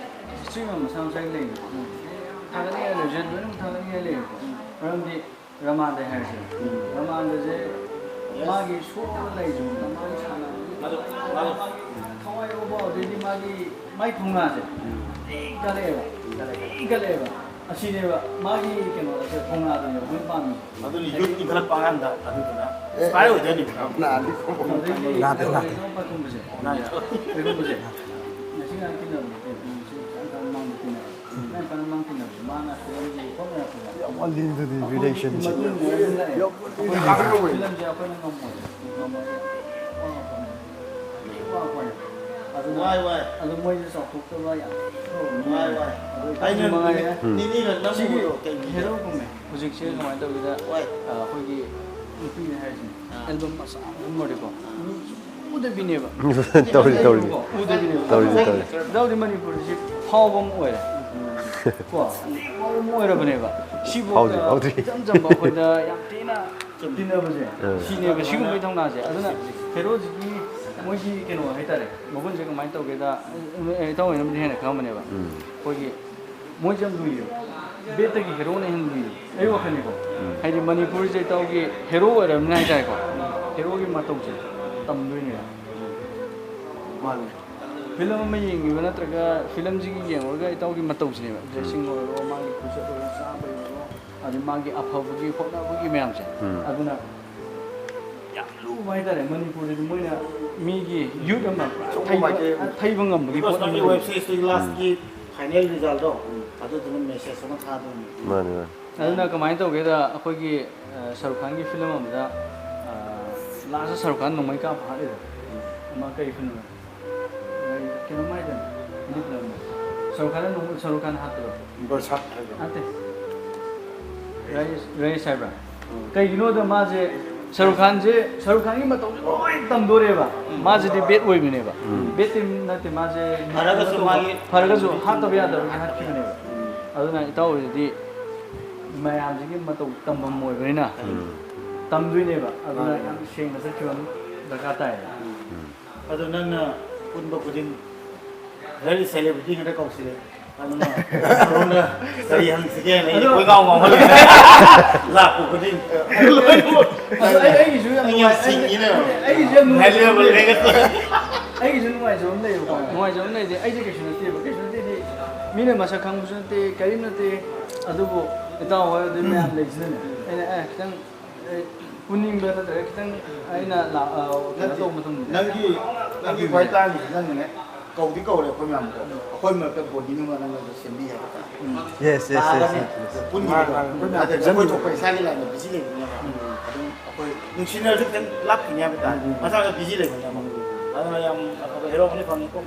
ꯍꯤꯁꯇ꯭ꯔꯤ ꯑꯃ ꯃꯁꯥ ꯃꯁꯥꯒꯤ ꯂꯩꯅꯤ꯫ ꯊꯥꯒꯠꯅꯤꯡꯉꯥꯏ ꯂꯩꯕꯁꯦ ꯂꯣꯏꯅꯃꯛ ꯊꯥꯒꯠꯅꯤꯡꯉꯥꯏ ꯂꯩꯌꯦꯕꯀꯣ꯫ ꯃꯔꯝꯗꯤ ꯔꯃꯥꯟꯗ ꯍꯥꯏꯔꯁꯦ꯫ ꯔꯃꯥꯟꯗꯁꯦ ꯃꯥꯒꯤ ꯁꯣꯛꯑꯒ ꯂꯩꯔꯤꯁꯦ ꯃꯥꯒꯤ ꯁꯥꯟꯅꯕꯒꯤ ꯊꯋꯥꯏ ꯌꯥꯎꯕ, ꯑꯗꯩꯗꯤ ꯃꯥꯒꯤ ꯃꯥꯒꯤ ꯊꯧꯅꯥꯁꯦ ꯊꯤ ꯀꯜꯂꯛꯑꯦꯕ꯫ ꯊꯤ ꯀꯜꯂꯛꯑꯦꯕ꯫ ꯑꯁꯤꯅꯦꯕ ꯃꯥꯒꯤ ꯀꯩꯅꯣꯁꯦ, ꯊꯧꯅꯥꯗꯨꯅꯦꯕ ꯑꯩꯈꯣꯏꯅ ꯄꯥꯝꯃꯤꯁꯦ꯫ ꯑꯗꯨꯅ ꯌꯨꯠ ꯏꯟꯈꯠꯂꯛꯄ ꯑꯉꯥꯡꯗ ꯑꯗꯨꯗꯨꯅ ꯏꯟꯁꯄꯥꯏꯔ ꯑꯣꯏꯗꯣꯏꯅꯤꯕ꯫ ꯑꯗꯒꯤ ꯂꯥꯟꯗꯦ, ꯂꯥꯟꯗꯦ꯫ ꯄꯥꯏꯈꯣꯝꯕꯁꯦ꯫ ꯄꯥꯏꯈꯣꯝꯕꯁꯦ꯫ ꯉꯁꯤ ꯉꯔꯥꯡ ꯇꯤꯟꯅꯕ ꯅꯠꯇꯦ, ꯉꯁꯤ ꯉꯔꯥꯡ ꯃꯃꯥꯡꯗ ꯇꯤꯟꯅꯕ꯫ ꯅꯪ ꯀꯔꯝ ꯃꯃꯥꯡ ꯇꯤꯟꯅꯕꯁꯦ? ꯃꯥꯅ ꯐꯤꯂꯝꯒꯤ ꯍꯣꯠꯅꯔꯛꯄꯗ ꯌꯥꯝ ꯋꯥꯠꯂꯤ ꯑꯗꯨꯗꯤ ꯑꯩꯈꯣꯏꯒꯤ relationship꯫ ꯃꯇꯨꯡ ꯏꯟꯅ ꯑꯗꯨꯝ ꯂꯥꯛꯑꯦ꯫ ꯌꯥꯝ ꯋꯥꯠꯂꯤ꯫ ꯑꯩꯈꯣꯏꯅ ꯐꯤꯂꯝꯁꯦ ꯑꯩꯈꯣꯏꯅ ꯉꯝꯃꯣꯏ꯫ ꯉꯝꯃꯣꯏ꯫ ꯋꯥ ꯋꯥ꯫ ꯑꯗꯨꯅ ꯋꯥꯏ, ꯋꯥꯏ꯫ ꯑꯗꯨ ꯃꯣꯏꯁꯦ ꯆꯥꯎꯊꯣꯛꯇꯕ ꯌꯥꯝ ꯋꯥꯏ, ꯋꯥꯏ꯫ ꯑꯗꯨ ꯑꯩꯅ ꯃꯉꯥꯏꯔꯦ꯫ ꯎꯝ꯫ ꯅꯤꯅꯤꯔ ꯁꯤꯒꯤ ꯅꯝꯃꯨꯕꯗꯣ ꯀꯩꯒꯤꯅꯣ? ꯍꯦꯔꯣꯒꯨꯝꯃꯦ꯫ ꯍꯧꯖꯤꯛꯁꯦ ꯀꯃꯥꯏꯅ ꯇꯧꯒꯦꯗ, ꯋꯥꯏ꯫ ꯑ, ꯑꯩꯈꯣꯏꯒꯤ ꯅꯨꯄꯤꯅ ꯍꯥꯏꯔꯤꯁꯤꯅꯦ꯫ ꯑꯥ꯫ ꯑꯦꯜꯕꯝ ꯃꯆꯥ ꯑꯃ ꯀꯨꯝꯃꯗꯤꯀꯣ, ꯃꯤ ꯎꯗꯕꯤꯅꯦꯕ꯫ ꯇꯧꯔꯤ, ꯇꯧꯔꯤ꯫ ꯎꯗꯕꯤꯅꯦꯕ꯫ ꯇꯧꯔꯤ, ꯇꯧꯔꯤ꯫ ꯏꯇꯥꯎꯗꯤ ꯃꯅꯤꯄꯨꯔꯁꯤ ꯐꯥꯎꯕ ꯑꯃ ꯑꯣꯏꯔꯦ꯫ ꯀꯣ? ꯐꯥꯎꯕ ꯑꯃ ꯑꯣꯏꯔꯕꯅꯦꯕ꯫ ꯁꯤꯐꯥꯎꯗ ꯐꯥꯎꯗ꯭ꯔꯤ, ꯐꯥꯎꯗ꯭ꯔꯤ꯫ ꯏꯆꯝ ꯆꯝꯕ ꯑꯩꯈꯣꯏꯗ ꯌꯥꯝ ꯊꯤꯅ ꯇꯤꯟꯅꯕꯁꯦ, ꯑꯥ꯫ ꯁꯤꯅꯦꯕ ꯁꯤꯒꯨꯝꯕꯒꯤ ꯊꯧꯅꯥꯁꯦ꯫ ꯑꯗꯨꯅ ꯍꯦꯔꯣꯁꯤꯒꯤ ꯃꯣꯏꯒꯤ ꯀꯩꯅꯣ ꯍꯥꯏꯇꯥꯔꯦ, ꯃꯒꯨꯟꯁꯦ ꯀꯃꯥꯏꯅ ꯇꯧꯒꯦꯗ, ꯑꯦ, ꯏꯇꯥꯎ ꯍꯣꯏꯅꯕꯨꯗꯤ ꯍꯦꯟꯅ ꯈꯪꯉꯝꯃꯅꯦꯕ꯫ ꯎꯝ꯫ ꯑꯩꯈꯣꯏꯒꯤ ꯃꯣꯏꯁꯦ ꯌꯥꯝ ꯂꯨꯏꯌꯦꯕ꯫ ꯕꯦꯠꯇꯒꯤ ꯍꯦꯔꯣꯅ ꯍꯦꯟꯅ ꯂꯨꯏꯌꯦꯕ, ꯑꯩ ꯋꯥꯈꯜꯅꯤꯀꯣ꯫ ꯎꯝ꯫ ꯍꯥꯏꯗꯤ ꯃꯅꯤꯄꯨꯔꯁꯦ ꯏꯇꯥꯎꯒꯤ ꯍꯦꯔꯣ ꯑꯣꯏꯔꯕꯅꯤꯅ ꯍꯥꯏꯇꯥꯔꯦꯀꯣ, ꯍꯦꯔꯣꯒꯤ ꯃꯇꯧꯁꯦ ꯇꯝꯗꯣꯏꯅꯦꯕ꯫ ꯃꯥꯅꯦ꯫ ꯐꯤꯂꯝ ꯑꯃ ꯌꯦꯡꯉꯤꯕ ꯅꯠꯇ꯭ꯔꯒ ꯐꯤꯂꯝꯁꯤꯒꯤ ꯌꯦꯡꯉꯨꯔꯒ ꯏꯇꯥꯎꯒꯤ ꯃꯇꯧꯁꯤꯅꯦꯕ, ꯎꯝ꯫ ꯗ꯭ꯔꯦꯁꯤꯡ ꯑꯣꯏꯔꯣ, ꯃꯥꯒꯤ ꯈꯨꯆꯠ ꯑꯣꯏꯔꯣ, ꯆꯥꯕ ꯑꯣꯏꯔꯣ, ꯑꯗꯩ ꯃꯥꯒꯤ ꯑꯐꯕꯒꯤ ꯍꯣꯠꯅꯕꯒꯤ ꯃꯌꯥꯝꯁꯦ꯫ ꯎꯝ꯫ ꯑꯗꯨꯅ ꯌꯥꯝ ꯂꯨꯕ ꯍꯥꯏꯇꯥꯔꯦ꯫ ꯃꯅꯤꯄꯨꯔꯗꯗꯤ ꯃꯣꯏꯅ ꯃꯤꯒꯤ ꯌꯨꯠ ꯑꯃ ꯄꯨꯔꯥ ꯊꯩꯕ, ꯊꯩꯕ ꯉꯝꯕꯒꯤ ꯄꯣꯠ ꯑꯃ ꯅꯪꯒꯤ ꯂꯩ꯫ ꯋꯦꯕ ꯁꯤꯔꯤꯁꯇꯨꯒꯤ ꯂꯥꯁꯀꯤ ꯐꯥꯏꯅꯦꯜ ꯔꯤꯖꯜꯗꯣ ꯑꯗꯨꯗꯨꯅ ꯃꯦꯁꯦꯖ ꯑꯃ ꯊꯥꯗꯣꯏꯅꯤ꯫ ꯃꯥꯅꯤ, ꯃꯥꯅꯤ꯫ ꯑꯗꯨꯅ ꯀꯃꯥꯏꯅ ꯇꯧꯒꯦꯗ, ꯑꯩꯈꯣꯏꯒꯤ, ꯑ, ꯁꯔꯨꯛ ꯈꯥꯟꯒꯤ ꯐꯤꯂꯝ ꯑꯃꯗ, ꯑ, ꯂꯥꯁꯇ ꯁꯔꯨꯛ ꯈꯥꯟ ꯅꯣꯡꯃꯩ ꯀꯥꯞꯄ ꯍꯥꯠꯂꯤꯗꯣ꯫ ꯑꯃ ꯀꯩ ꯐꯤꯂꯝꯅꯣ? ꯀꯩꯅꯣꯝ ꯍꯥꯏꯗꯥꯏꯅꯦ? ꯍꯤꯟꯗꯤ ꯐꯤꯂꯝꯗꯣ꯫ ꯁꯔꯨꯛ ꯈꯥꯟꯅ ꯅꯣꯡ-, ꯁꯔꯨꯛ ꯈꯥꯟ ꯍꯥꯠꯄꯗꯣ꯫ ꯕꯔꯁꯥꯠ ꯍꯥꯏꯕ꯭ꯔꯣ? ꯅꯠꯇꯦ꯫ ꯔꯥꯏꯁ, ꯔꯥꯏꯁ ꯍꯥꯏꯕ꯭ꯔꯥ? ꯎꯝ꯫ ꯀꯩꯒꯤꯅꯣꯗ ꯃꯥꯁꯦ ꯁꯔꯨꯛ ꯈꯥꯟꯁꯦ, ꯁꯔꯨꯛ ꯈꯥꯟꯒꯤ ꯃꯇꯧꯁꯦ ꯂꯣꯏ ꯇꯝꯗꯣꯔꯦꯕ꯫ ꯎꯝ꯫ ꯃꯥꯁꯤꯗꯤ ꯕꯦꯠ ꯑꯣꯏꯕꯅꯦꯕ꯫ ꯎꯝ꯫ ꯕꯦꯠꯇꯤ ꯅꯠꯇꯦ, ꯃꯥꯁꯦ ꯐꯔꯒꯁꯨ ꯃꯥꯒꯤ ꯐꯔꯒꯁꯨ ꯍꯥꯠꯇꯕ ꯌꯥꯗꯕꯒꯤ ꯍꯥꯠꯈꯤꯕꯅꯦꯕ꯫ ꯎꯝ꯫ ꯑꯗꯨꯅ ꯏꯇꯥꯎ ꯍꯣꯏꯗꯗꯤ ꯃꯌꯥꯝꯁꯤꯒꯤ ꯃꯇꯧ ꯇꯝꯐꯝ ꯑꯣꯏꯕꯅꯤꯅ ꯎꯝ꯫ ꯇꯝꯗꯣꯏꯅꯦꯕ꯫ ꯑꯗꯨꯅ ꯃꯥꯅꯦ꯫ ꯌꯥꯝ ꯁꯦꯡꯅ ꯆꯠꯈꯤꯕ ꯑꯃ ꯗꯔꯀꯥꯔ ꯇꯥꯏꯌꯦꯕ꯫ ꯎꯝ꯫ ꯑꯗꯣ ꯅꯪꯅ ꯄꯨꯟꯕ ꯈꯨꯗꯤꯡ ꯚꯦꯔꯤ ꯁꯦꯂꯦꯕ꯭ꯔꯤꯇꯤ ꯉꯥꯛꯇ ꯀꯧꯁꯤꯜꯂꯦ꯫ ꯑꯗꯨꯅ ꯅꯉꯣꯟꯗ ꯀꯔꯤ ꯍꯪꯁꯤꯒꯦꯅ ꯑꯩ ꯑꯗꯣ ꯀꯣꯏꯉꯥꯎ ꯉꯥꯎꯍꯜꯂꯦ꯫ ꯂꯥꯛꯄ ꯈꯨꯗꯤꯡ꯫ ꯑꯗꯣ ꯑꯩ, ꯑꯩꯒꯤꯁꯨ ꯌꯥꯝ ꯅꯪ ꯌꯥꯝ ꯅꯨꯡꯉꯥꯏ-, ꯁꯤꯡꯉꯤꯅꯦ꯫ ꯑꯩꯒꯤꯁꯨ ꯌꯥꯝ ꯅꯨꯡꯉꯥꯏꯖꯕ ꯍꯥꯏ ꯂꯩꯕ ꯑꯃ ꯂꯩ꯫ ꯂꯩꯔꯒ꯫ ꯑꯩꯒꯤꯁꯨ ꯅꯨꯡꯉꯥꯏꯖꯕ ꯑꯃ ꯂꯩꯌꯦꯕꯀꯣ꯫ ꯅꯨꯡꯉꯥꯏꯖꯕ ꯑꯃ ꯂꯩꯗꯤ ꯑꯩꯁꯦ ꯀꯩꯁꯨ ꯅꯠꯇꯦꯕ꯫ ꯀꯩꯁꯨ ꯅꯠꯇꯦꯗꯤ ꯃꯤꯅ ꯃꯁꯛ ꯈꯪꯕꯁꯨ ꯅꯠꯇꯦ, ꯀꯔꯤꯝ ꯅꯠꯇꯦ꯫ ꯑꯗꯨꯕꯨ ꯏꯇꯥꯎ ꯍꯣꯏ ꯑꯗꯨ ꯃꯌꯥꯝ ꯂꯩꯁꯤꯅꯅꯦ꯫ ꯑꯩꯅ, ꯑꯦ, ꯈꯤꯇꯪ ꯑꯩ ꯄꯨꯅꯤꯡꯕ ꯅꯠꯇ꯭ꯔꯒ ꯈꯤꯇꯪ ꯑꯩꯅ ꯂꯥꯛ-, ꯑ, ꯀꯩꯅꯣ ꯅꯠꯇꯦ, ꯇꯧꯕ ꯃꯇꯝꯗ ꯅꯪꯒꯤ, ꯅꯪꯒꯤ ꯈ꯭ꯋꯥꯏ ꯇꯥꯡꯉꯤꯁꯦ ꯅꯪꯅꯅꯦ, ꯀꯧꯗꯤ ꯀꯧꯔꯦ ꯑꯩꯈꯣꯏ ꯃꯌꯥꯝꯗꯣ, ꯑꯩꯈꯣꯏ ꯃꯔꯛꯇ ꯕꯣꯟꯗꯤꯡ ꯑꯃ ꯅꯪꯅ ꯁꯦꯝꯕꯤ ꯍꯥꯏꯕ ꯇꯥꯔꯦ꯫ Yes, yes, yes, ꯇꯥꯔꯒꯅꯦ, yes, yes. ꯄꯨꯟꯈꯤꯕꯗꯣ꯫ ꯃꯥꯅꯦ, ꯃꯥꯅꯦ, ꯑꯩꯈꯣꯏ ꯃꯌꯥꯝ ꯑꯗꯩ ꯑꯩꯈꯣꯏ ꯆꯠꯃꯤꯟꯅꯕ꯫ ꯊꯣꯛꯄ ꯏꯁꯥꯒꯤ ꯂꯥꯏꯟꯗ ꯕꯤꯖꯤ ꯂꯩꯕꯅꯤꯅ, ꯎꯝ꯫ ꯑꯗꯨꯝ ꯑꯩꯈꯣꯏ ꯅꯨꯡꯁꯤꯅꯔꯁꯨ ꯈꯤꯇꯪ ꯂꯥꯞꯈꯤꯅꯤ ꯍꯥꯏꯕ ꯇꯥꯔꯦ꯫ ꯎꯝ, ꯎꯝ꯫ ꯃꯁꯥ ꯃꯁꯥ ꯕꯤꯖꯤ ꯂꯩꯕꯅꯤꯅ꯫ ꯎꯝ꯫ ꯑꯗꯨꯅ ꯌꯥꯝ ꯑꯐꯕ ꯍꯦꯔꯣ ꯑꯃꯗꯤ ꯐꯪꯉꯤꯀꯣ꯫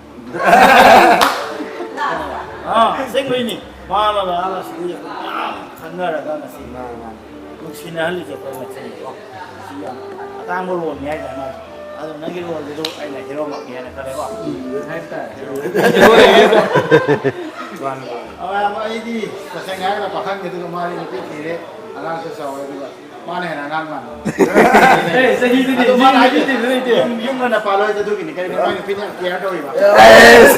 ꯑꯥ, ꯑꯁꯦꯡꯕꯩꯅꯤ꯫ ꯃꯥꯅ ꯂꯥꯛꯑꯒ ꯁꯤꯗꯤ ꯌꯥꯝ ꯈꯟꯅꯔꯒ ꯉꯁꯤ ꯃꯥꯅꯦ, ꯃꯥꯅꯦ꯫ ꯅꯨꯡꯁꯤꯅꯍꯜꯂꯤꯁꯦ ꯑꯩꯈꯣꯏ ꯃꯁꯦꯟꯅꯤꯀꯣ꯫ ꯁꯤ ꯌꯥꯝ ꯑꯇꯥꯡꯕ ꯔꯣꯜꯅꯤ ꯍꯥꯏꯇꯥꯔꯦ ꯃꯥꯁꯦ꯫ ꯑꯗꯣ ꯅꯪꯒꯤ ꯔꯣꯜꯁꯤꯁꯨ ꯑꯩꯅ ꯍꯦꯔꯣꯃꯛꯅꯤ ꯍꯥꯏꯅ ꯈꯜꯂꯦꯀꯣ꯫ ꯎꯝ, ꯍꯥꯏꯇꯥꯔꯦ꯫ ꯃꯥꯅꯦ, ꯃꯥꯅꯦ꯫ ꯑꯥ, ꯑꯩꯗꯤ ꯇꯁꯦꯡꯅ ꯍꯥꯏꯔꯒ ꯄꯥꯈꯪꯅꯤ, ꯑꯗꯨꯒ ꯃꯥꯗꯤ ꯅꯨꯄꯤ ꯊꯤꯔꯦ, ꯑꯉꯥꯡꯁꯨ ꯆꯥꯎꯔꯦ, ꯑꯗꯨꯒ ꯃꯥꯅ ꯍꯦꯟꯅ ꯑꯉꯥꯡ ꯃꯥꯟꯕ꯫ ꯑꯦ, ꯆꯍꯤꯗꯨꯗꯤ ꯑꯗꯣ ꯃꯥꯅ ꯅꯨꯄꯤ ꯍꯥꯏꯁꯦ ꯊꯤꯕ ꯂꯩꯇꯦ꯫ ꯌꯨꯝ, ꯌꯨꯝ ꯉꯟꯅ ꯄꯥꯜꯂꯣ ꯍꯥꯏꯁꯦ ꯑꯗꯨꯒꯤꯅꯤ꯫ ꯀꯩꯒꯤꯅꯣ ꯃꯥꯏ ꯅꯨꯄꯤꯅ ꯌꯥꯝ ꯀꯦꯌꯔ ꯇꯧꯋꯦꯕ꯫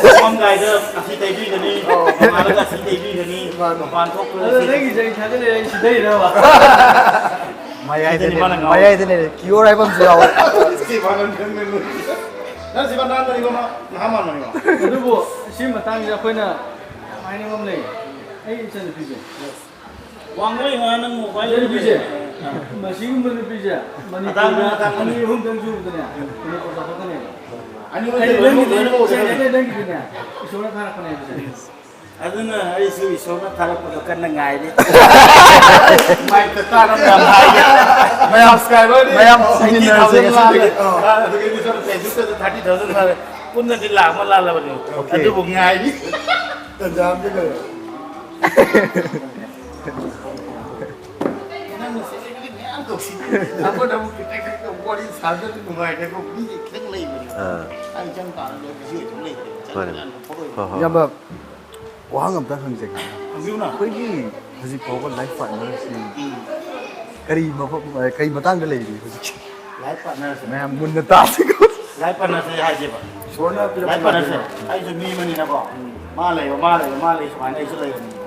ꯊꯣꯛꯑꯝꯗꯥꯏꯗ ꯑꯁꯤ ꯇꯩꯕꯤꯒꯅꯤ, ꯅꯣꯡꯉꯥꯜꯂꯒ ꯑꯁꯤ ꯇꯩꯕꯤꯒꯅꯤ, ꯃꯄꯥꯟ ꯊꯣꯛꯄꯗ ꯑꯗꯣ ꯑꯁꯤ ꯅꯪꯒꯤꯁꯦ ꯑꯩ ꯊꯥꯖꯗꯦ, ꯑꯩ ꯁꯤꯗꯩꯔꯕ? ꯃꯌꯥꯏꯗꯅꯦ, ꯁꯤꯗꯅꯤ ꯃꯥꯅ ꯉꯥꯎꯔꯤꯁꯦ꯫ ꯃꯌꯥꯏꯗꯅꯦ, ꯀꯤꯌꯣꯔ ꯍꯥꯏꯕ ꯑꯃꯁꯨ ꯌꯥꯎꯋꯦ꯫ ꯁꯤ ꯃꯥꯅ ꯈꯪꯕꯅꯤ꯫ ꯅꯪ ꯁꯤ ꯃꯥ ꯅꯥꯟꯕꯅꯤꯀꯣ, ꯃꯥ ꯅꯍꯥ ꯃꯥꯟꯕꯅꯤꯀꯣ꯫ ꯑꯗꯨꯕꯨ ꯁꯤ ꯃꯇꯥꯡꯁꯤꯗ ꯑꯩꯈꯣꯏꯅ ꯌꯥꯝ ꯍꯥꯏꯅꯤꯡꯕ ꯑꯃ ꯂꯩ꯫ ꯑꯩ ꯏꯆꯟꯅꯨꯄꯤꯁꯦ꯫ ꯋꯥꯡꯕ ꯂꯩꯉꯥ ꯅꯪ ꯃꯣꯕꯥꯏꯜ ꯏꯆꯟꯅꯨꯄꯤꯁꯦ, ꯃꯁꯤꯒꯨꯝꯕ ꯅꯨꯄꯤꯁꯦ ꯃꯅꯤꯄꯨꯔꯗ ꯑꯇꯥꯡꯕ, ꯑꯇꯥꯡꯕ꯫ ꯑꯅꯤ ꯑꯍꯨꯝꯗꯪ ꯁꯨꯕꯗꯅꯦ ꯃꯅꯤꯄꯨꯔ ꯆꯥꯎꯈꯠꯀꯅꯦꯕ꯫ ꯑꯅꯤ ꯑꯍꯨꯝ ꯑꯩ ꯂꯩꯕ ꯅꯪꯒꯤꯗꯤ, ꯂꯩꯕ ꯂꯩꯕ ꯂꯩꯕ꯫ ꯅꯪꯒꯤꯗꯤꯅꯦ, ꯏꯁꯣꯔꯅ ꯊꯥꯔꯛꯄꯅꯦꯕꯁꯦ꯫ ꯑꯗꯨꯅ ꯑꯩꯁꯨ ꯏꯁꯣꯔꯅ ꯊꯥꯔꯛꯄꯗꯣ ꯀꯟꯅ ꯉꯥꯏꯔꯤ꯫ ꯃꯥꯏꯛꯇ ꯇꯥꯅꯕ ꯌꯥꯝ ꯍꯥꯏꯒꯦ꯫ ꯃꯌꯥꯝ, subscriber ꯗꯤ ꯃꯌꯥꯝ eighty thousand ꯁꯤꯃꯤꯟꯅꯔꯁꯦ ꯂꯥꯜꯂꯦ꯫ ꯉꯁꯤꯗꯒꯤ꯫ ꯑ, ꯑꯗꯨꯒꯤꯗꯤ ꯁꯣꯝꯗ Facebook ꯇꯁꯨ thirty thousand ꯐꯥꯔꯦ꯫ ꯄꯨꯟꯅꯗꯤ ꯂꯥꯛ ꯑꯃ ꯂꯥꯜꯂꯕꯅꯤ꯫ Okay꯫ ꯑꯗꯨꯕꯨ ꯉꯥꯏꯔꯤ꯫ ꯇꯟꯖꯥ ꯑꯝꯗ ꯂꯩꯔꯦ꯫ ꯅꯪꯅ ꯁꯦꯂꯦꯕ꯭ꯔꯤꯇꯤ ꯃꯌꯥꯝ ꯇꯧꯁꯤꯗꯤ꯫ ꯑꯩꯈꯣꯏꯅ ꯑꯃꯨꯛ ꯈꯤꯇꯪ ꯈꯤꯇꯪ ꯋꯥꯔꯤ ꯁꯥꯟꯅꯗ꯭ꯔꯗꯤ ꯅꯨꯡꯉꯥꯏꯇꯦꯀꯣ꯫ ꯃꯤꯁꯦ ꯈꯤꯇꯪ ꯂꯩꯕꯅꯦ꯫ ꯑꯥ꯫ ꯑꯩ ꯏꯆꯟ ꯄꯥꯔꯒ ꯕꯤꯖꯤ ꯑꯣꯏꯗꯧ ꯂꯩꯇꯦ꯫ ꯃꯥꯅꯦ꯫ ꯆꯠꯄ ꯀꯥꯟꯗ ꯐꯣꯇꯣ ꯍꯣꯏ, ꯍꯣꯏ꯫ ꯏꯌꯥꯝꯕ, ꯋꯥꯍꯪ ꯑꯝꯇ ꯍꯪꯖꯒꯦ꯫ ꯍꯪꯕꯤꯌꯨꯅ꯫ ꯑꯩꯈꯣꯏꯒꯤ ꯍꯧꯖꯤꯛ ꯐꯥꯎꯕ ꯂꯥꯏꯐ ꯄꯥꯔꯠꯅꯔꯁꯤ ꯎꯝ꯫ ꯀꯔꯤ ꯃꯐꯝ, ꯀꯔꯤ ꯃꯇꯥꯡꯗ ꯂꯩꯔꯤ ꯍꯧꯖꯤꯛꯁꯦ? ꯂꯥꯏꯐ ꯄꯥꯔꯠꯅꯔꯁꯦ꯫ ꯃꯌꯥꯝ ꯃꯨꯟꯅ ꯇꯥꯁꯤꯀꯣ꯫ ꯂꯥꯏꯐ ꯄꯥꯔꯠꯅꯔꯁꯦ ꯍꯥꯏꯁꯦꯕ꯫ ꯏꯁꯣꯔꯅ ꯄꯤꯔꯛꯄ ꯂꯥꯏꯐ ꯄꯥꯔꯠꯅꯔꯁꯦ꯫ ꯂꯥꯏꯐꯅꯦ꯫ ꯑꯩꯁꯨ ꯃꯤ ꯑꯃꯅꯤꯅꯀꯣ꯫ ꯃꯥ ꯂꯩꯕ, ꯃꯥ ꯂꯩꯕ, ꯃꯥ ꯂꯩ ꯁꯨꯃꯥꯏꯅ ꯑꯩꯁꯨ ꯂꯩꯔꯝꯃꯤꯅꯦꯕ꯫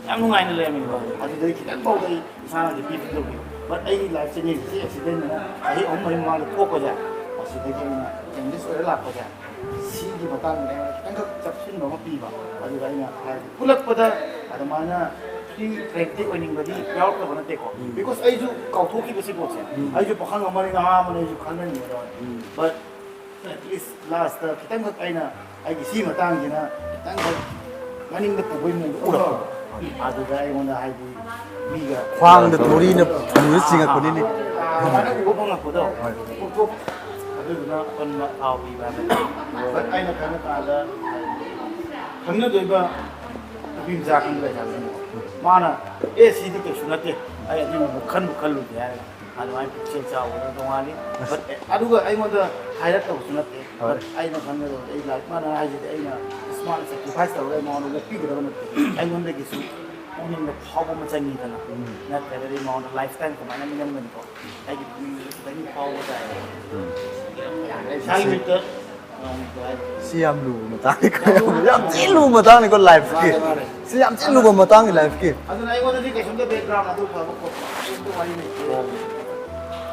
ꯌꯥꯝ ꯅꯨꯡꯉꯥꯏꯅ ꯂꯩꯔꯝꯃꯤꯅꯦꯕ꯫ ꯑꯗꯨꯗꯒꯤ ꯈꯤꯇꯪ ꯐꯥꯎꯗ ꯑꯩ ꯏꯁꯥꯅ ꯗꯤꯄꯤ ꯐꯤꯜ ꯇꯧꯈꯤꯕ꯫ ꯕꯠ ꯑꯩꯒꯤ ꯂꯥꯏꯐ ꯖꯔꯅꯤꯁꯦ ꯁꯤ ꯑꯦꯛꯁꯤꯗꯦꯟ ꯑꯅ ꯆꯍꯤ ꯑꯍꯨꯝ ꯃꯔꯤ ꯃꯃꯥꯡꯗ ꯊꯣꯛꯄꯁꯦ, ꯑꯁꯤꯗꯒꯤ ꯑꯩꯅ ꯆꯦꯟꯖꯦꯁ ꯑꯣꯏꯔ ꯂꯥꯛꯄꯁꯦ, ꯁꯤꯒꯤ ꯃꯇꯥꯡꯗ ꯑꯩꯉꯣꯟꯗ ꯈꯤꯇꯪꯈꯛ ꯆꯞꯁꯤꯟꯕ ꯑꯃ ꯄꯤꯕ꯫ ꯑꯗꯨꯒ ꯑꯩꯅ ꯍꯥꯏꯗꯤ ꯄꯨꯜꯂꯛꯄꯗ ꯑꯗꯨꯃꯥꯏꯅ ꯐ꯭ꯔꯤ ꯐ꯭ꯔꯦꯡꯛꯂꯤ ꯑꯣꯏꯅꯤꯡꯕꯗꯤ ꯌꯥꯎꯔꯛꯇꯕ ꯅꯠꯇꯦꯀꯣ꯫ ꯎꯝ꯫ ꯕꯤꯀꯣꯁ ꯑꯩꯁꯨ ꯀꯥꯎꯊꯣꯛꯈꯤꯕ ꯁꯤ ꯄꯣꯠꯁꯦ꯫ ꯎꯝ꯫ ꯑꯩꯁꯨ ꯄꯥꯈꯪ ꯑꯃꯅꯤ, ꯅꯍꯥ ꯑꯃꯅꯤ, ꯑꯩꯁꯨ ꯈꯪꯅꯅꯤꯡꯉꯦ꯫ ꯎꯝ꯫ ꯕꯠ ꯑꯦꯠꯂꯤꯁ ꯂꯥꯁꯇ ꯈꯤꯇꯪꯈꯛ ꯑꯩꯅ ꯑꯩꯒꯤ ꯁꯤ ꯃꯇꯥꯡꯁꯤꯅ ꯈꯤꯇꯪꯈꯛ ꯃꯅꯤꯡꯗ ꯄꯨꯕꯩ ꯃꯑꯣꯡꯗ ꯎꯔꯛꯄ꯫ ꯑꯗꯨꯗ ꯑꯩꯉꯣꯟꯗ ꯍꯥꯏꯗꯤ ꯃꯤꯒ ꯈ꯭ꯋꯥꯡꯗ ꯊꯧꯔꯤꯅ ꯄꯨꯔ ꯆꯤꯡꯉꯛꯄꯅꯤꯅꯦ꯫ ꯑꯗꯨꯃꯥꯏꯅ ꯎꯕ ꯐꯪꯉꯛꯄꯗꯣ꯫ ꯍꯣꯏ꯫ ꯑꯗꯨꯗꯨꯅ ꯑꯄꯟꯕ ꯊꯥꯎ ꯄꯤꯕ ꯍꯥꯏꯕꯗꯤ꯫ ꯕꯠ ꯑꯩꯅ ꯈꯪꯉꯀꯥꯟꯗ ꯈꯪꯅꯗꯣꯏꯕ ꯅꯨꯄꯤ ꯃꯆꯥ ꯈꯪꯕ ꯂꯩꯁꯥꯕꯤꯅꯀꯣ꯫ ꯃꯥꯅ ꯑꯦ ꯁꯤꯗꯤ ꯀꯩꯁꯨ ꯅꯠꯇꯦ, ꯑꯩ ꯑꯗꯨꯒꯨꯝꯕ ꯈꯟꯕꯨ ꯈꯜꯂꯨꯗꯦ ꯍꯥꯏꯔꯒ ꯑꯗꯨꯃꯥꯏꯅ ꯄꯨꯛꯆꯦꯜ ꯆꯥꯎꯕꯗ ꯇꯣꯉꯥꯜꯂꯤ꯫ ꯑꯁ꯫ ꯕꯠ ꯑꯗꯨꯒ ꯑꯩꯉꯣꯟꯗ ꯍꯥꯏꯔꯛꯇꯕꯁꯨ ꯅꯠꯇꯦ꯫ ꯍꯣꯏ꯫ ꯕꯠ ꯑꯩꯅ ꯈꯟꯒꯗꯕꯗꯤ ꯑꯩ ꯂꯥꯏꯐ ꯄꯥꯔꯠꯅꯔ ꯍꯥꯏꯁꯤꯗꯤ ꯑꯩꯅ ꯏꯁꯃꯥꯔꯠ ꯁꯦꯀ꯭ꯔꯤꯐꯥꯏꯁ ꯇꯧꯔꯒ ꯑꯩ ꯃꯉꯣꯟꯗ ꯑꯣꯠꯄꯤꯒꯗꯕ ꯅꯠꯇꯦ꯫ ꯑꯩꯉꯣꯟꯗꯒꯤꯁꯨ ꯄꯨꯛꯅꯤꯡꯗ ꯐꯥꯎꯕ ꯑꯃ ꯆꯪꯉꯤꯗꯅ꯫ ꯎꯝ꯫ ꯅꯠꯇ꯭ꯔꯒꯗꯤ ꯃꯉꯣꯟꯗ ꯂꯥꯏꯐ ꯇꯥꯏꯝ ꯀꯃꯥꯏꯅ ꯃꯤꯅꯝꯒꯅꯤꯀꯣ? ꯑꯩꯒꯤ ꯄꯨꯛꯅꯤꯡꯗ ꯈꯤꯇꯪ ꯐꯥꯎꯕ ꯇꯥꯏ꯫ ꯎꯝ꯫ ꯏꯁꯥꯒꯤ ꯃꯤꯠꯇ ꯁꯤ ꯌꯥꯝ ꯂꯨꯕ ꯃꯇꯥꯡꯅꯤ꯫ ꯌꯥꯝ ꯊꯤ ꯂꯨꯕ ꯃꯇꯥꯡꯅꯤꯀꯣ ꯂꯥꯏꯐꯀꯤ꯫ ꯃꯥꯅꯦ, ꯃꯥꯅꯦ꯫ ꯁꯤ ꯌꯥꯝ ꯊꯤ ꯂꯨꯕ ꯃꯇꯥꯡꯅꯤ ꯂꯥꯏꯐꯀꯤ꯫ ꯑꯗꯨꯅ ꯑꯩꯉꯣꯟꯗꯗꯤ ꯀꯩꯁꯨꯝꯇ ꯕꯦꯛꯒ꯭ꯔꯥꯎꯟ ꯑꯗꯨ ꯐꯕ ꯈꯣꯠꯄ ꯀꯩꯝꯇ ꯋꯥꯔꯤ ꯂꯩꯇꯦ꯫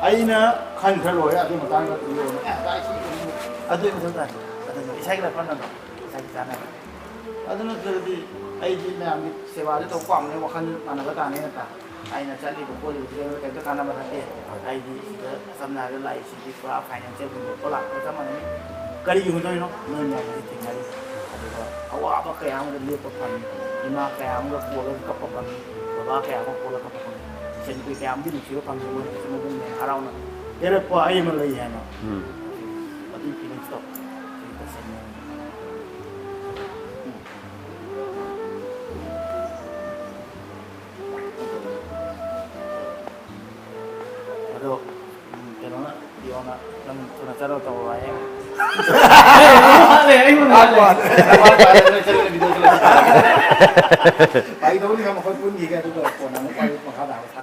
ꯑꯩꯅ ꯈꯟꯈ꯭ꯔ ꯂꯣꯏꯔꯦ ꯑꯗꯨ ꯃꯇꯥꯡꯗ ꯂꯣꯏꯔꯦ꯫ ꯑꯦ, ꯚꯥꯏ, ꯁꯤ ꯀꯩꯅꯣ ꯑꯗꯨꯒꯤ ꯃꯊꯧ ꯇꯥꯏ꯫ ꯑꯗꯨꯅ ꯏꯁꯥꯒꯤ ꯂꯥꯏꯐ ꯄꯥꯔꯠꯅꯔꯗꯣ ꯏꯁꯥꯒꯤ ꯆꯥꯟꯅꯕ꯫ ꯑꯗꯨ ꯅꯠꯇ꯭ꯔꯒꯗꯤ ꯑꯩꯗꯤ ꯃꯌꯥꯝꯒꯤ ꯁꯦꯕꯥꯗꯤ ꯇꯧꯕ ꯄꯥꯝꯕꯅꯤꯅ ꯋꯥꯈꯜ ꯃꯥꯟꯅꯕ ꯇꯥꯅꯤ ꯅꯠꯇ꯭ꯔꯥ? ꯑꯩꯅ ꯆꯠꯂꯤꯕ ꯈꯣꯠꯂꯤꯕꯁꯤꯗ ꯀꯩꯝꯇ ꯀꯥꯟꯅꯕ ꯅꯠꯇꯦ꯫ ꯑꯩꯗꯤ ꯁꯤꯗ ꯁꯝꯅ ꯍꯥꯏꯔꯕꯗ ꯂꯥꯛꯏꯁꯤꯗꯤ ꯄꯨꯔꯥ ꯐꯥꯏꯅꯥꯟꯁꯤꯌꯦꯜ ꯍꯨꯟꯗꯣꯛꯄ ꯂꯥꯛꯄꯒ ꯆꯞ ꯃꯥꯟꯅꯩ꯫ ꯀꯔꯤꯒꯤ ꯍꯨꯟꯗꯣꯛꯏꯅꯣ? ꯅꯣꯏ ꯃꯌꯥꯝꯁꯤ ꯊꯦꯡꯅꯔꯤ꯫ ꯑꯗꯨꯒ ꯑꯋꯥꯕ ꯀꯌꯥ ꯑꯃꯗ ꯂꯦꯞꯄ ꯐꯪꯉꯤ꯫ ꯏꯃꯥ ꯀꯌꯥ ꯑꯃꯒ ꯀꯣꯜꯂꯒ ꯀꯞꯄ ꯐꯪꯉꯤ꯫ ꯕꯕꯥ ꯀꯌꯥ ꯑꯃ ꯀꯣꯜꯂꯒ ꯀꯞꯄ ꯐꯪꯉꯤ꯫ ꯏꯆꯟꯅꯨꯄꯤ ꯀꯌꯥ ꯑꯃꯗꯤ ꯅꯨꯡꯁꯤꯕ ꯐꯪꯉꯤ꯫ ꯃꯣꯏꯅꯁꯨ ꯃꯕꯨꯡ ꯃꯌꯥꯝ ꯍꯔꯥꯎꯅ ꯌꯥꯔꯛꯄ ꯑꯩ ꯑꯃ ꯂꯩ ꯍꯥꯏꯅ꯫ ꯎꯝ꯫ ꯑꯗꯨꯒꯤ ꯐꯤꯂꯤꯡꯁꯇꯣ ꯁꯤ ꯇꯁꯦꯡꯅ꯫ ꯎꯝ꯫ ꯑꯗꯣ, ꯎꯝ, ꯀꯩꯅꯣꯅ, ꯄꯤꯌꯣꯅ, "ꯅꯪ ꯊꯨꯅ ꯆꯠꯂꯣ ꯇꯧꯔꯣ" ꯍꯥꯏꯌꯦ꯫ ꯃꯥꯅꯦ, ꯑꯩꯉꯣꯟꯗ ꯃꯥꯅꯦ꯫ ꯐꯥꯒꯤ ꯇꯧꯕꯅꯤ, ꯃꯈꯣꯏ ꯄꯨꯟꯈꯤꯒꯦ, ꯑꯗꯨꯒ ꯀꯣꯟꯅ ꯑꯃꯨꯛ ꯋꯥꯔꯤ ꯃꯈꯥ ꯇꯥꯕ ꯁꯥ-